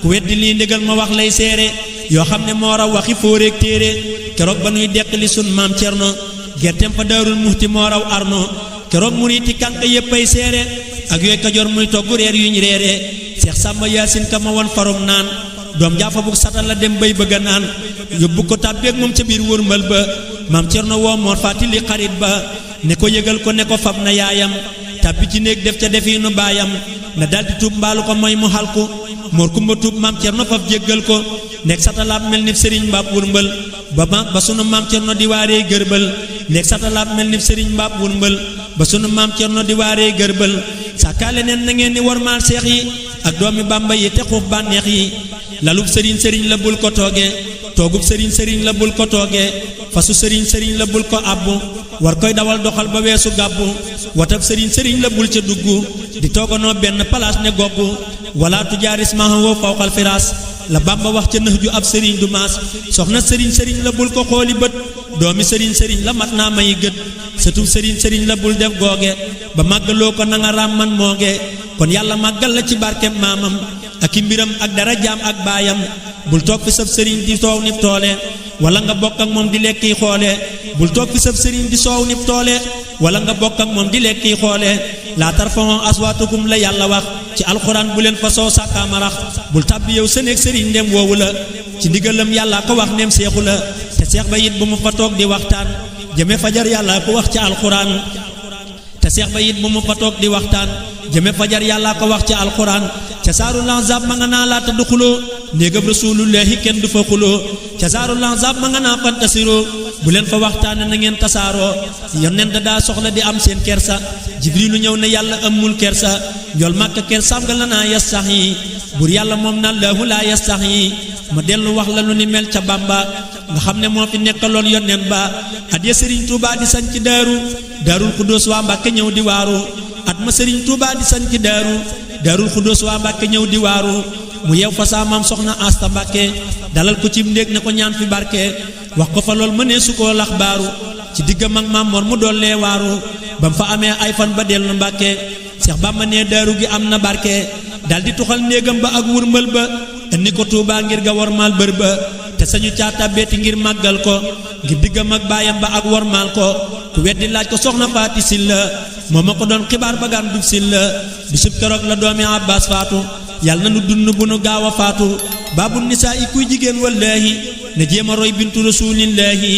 ku weddi lii ndégal ma wax lay seere yoo xam ne moo raw waxi fóoreeg téere keroog ba nuy deqali sun maam cerno gerteem fa daarul muxti moo raw arno keroog muriti kànk yépp ay seere ak yooy kajoor muy togg reer yuñ reere seex sàmba yaasin ka ma won farum naan doom jaafa bug satal la dem bay bëgga naan yóbbu ko tàbbeeg moom ca biir wërmbal ba maam cerno woo moor fàttali xarit ba ne ko yëgal ko ne ko fab na yaayam tàbbi ci néeg def ca defiinu baayam na daldi tuub mbaalu ko mooy mu xalku moor kumba tuub maam cerno faf jéggal ko nekk satalaab mel ni sëriñ mbaab wërmbal ba sunu maam cerno di waaree gërbal nekk satalaab mel ni sëriñ mbaab wërmbal ba sunu maam cerno di waaree gërbal sàkkaale neen na ngeen ni wormaal seex yi ak doomi bàmba yi te xuuf bànneex yi lalub sëriñ la bul ko toogee toogub sëriñ la bul ko toogee fasu sëriñ la bul ko abbu war koy dawal doxal ba weesu gàbbu watab sëriñ la bul ca dugg di tooganoo benn palaas ne goggu wala tujaaris mahawoo fawqal firaas la bàmba wax ca nëx ju ab sëriñ du maas soxna sëriñ la bul ko xooli bët doomi sëriñ la mat naa mayi gët sëtub sëriñ la bul def googe ba màggaloo ko na nga raam man mooge kon yàlla màggal la ci barkem maamam ak i mbiram ak dara jaam ak baayam bul toog fi sab sëriñ di soow nib toole wala nga bokk ak moom di lekki xoole bul toog fi sab sëriñ di soow nib toole wala nga bokk ak moom di lekki xoole laa tarfa'u aswaatakum la yàlla wax ci alxuraan bu leen fa soo sàkkaamarax bul tàbbi yow sa néeg sëriñ ndem woowu la ci ndigalam yàlla ko wax ndem seexu la te seex ba it bu mu fa toog di waxtaan jëme fajar yàlla ko wax ci alxuraan te seex ba it bu mu fa toog di waxtaan jëme fajar yàlla ko wax ci alxuraan ca saarul ahzaab ma nga naa laata du xuloo néegab rasulullahi kenn du fa xuloo ca saarul ahzaab ma nga naa fantasiroo bu leen fa waxtaane na ngeen tasaaroo yonent daa soxla di am seen kersa jibrilu ñëw ne yàlla amul kersa njool màkk kersaam nga la naa yastax yi bur yàlla moom na laahu laa yastax yi ma dellu wax la lu ni mel ca Bàmba nga xam ne moo fi nekkaloon yonent ba at ya sëriñ Tuubaa di sañ ci daarul xuddoos waa Mbàkke ñëw di waaru at ma sëriñ Tuubaa di sañ ci daarul xuddoos waa Mbàkke ñëw di waaru mu yeew fa saa maam soxna Asta Mbàkke dalal ko ci ndéeg ne ko ñaan fi barke wax ko fa lool mënee su koo lax baaru ci diggam ak maam Mor mu dollee waaru ba mu fa amee ay fan ba dellu Mbàkke Seex Bàmba ne daaru gi am na barke daldi tuxal néegam ba ak wurmbal ba indi ko Tuubaa ngir ga wormaal bër ba te sañu caata beeti ngir màggal ko ngir diggam ak baayam ba ak wormaal ko ku weddi laaj ko soxna Faati Silla moo ma ko doon xibaar bagaan dub Silla bisub keroog la doomi Abbaas faatu yàlla na nu dund bu nu gaaw a faatu baabu nisaa i kuy jigéen wallaahi na jéem a roy bintu rasuulillaahi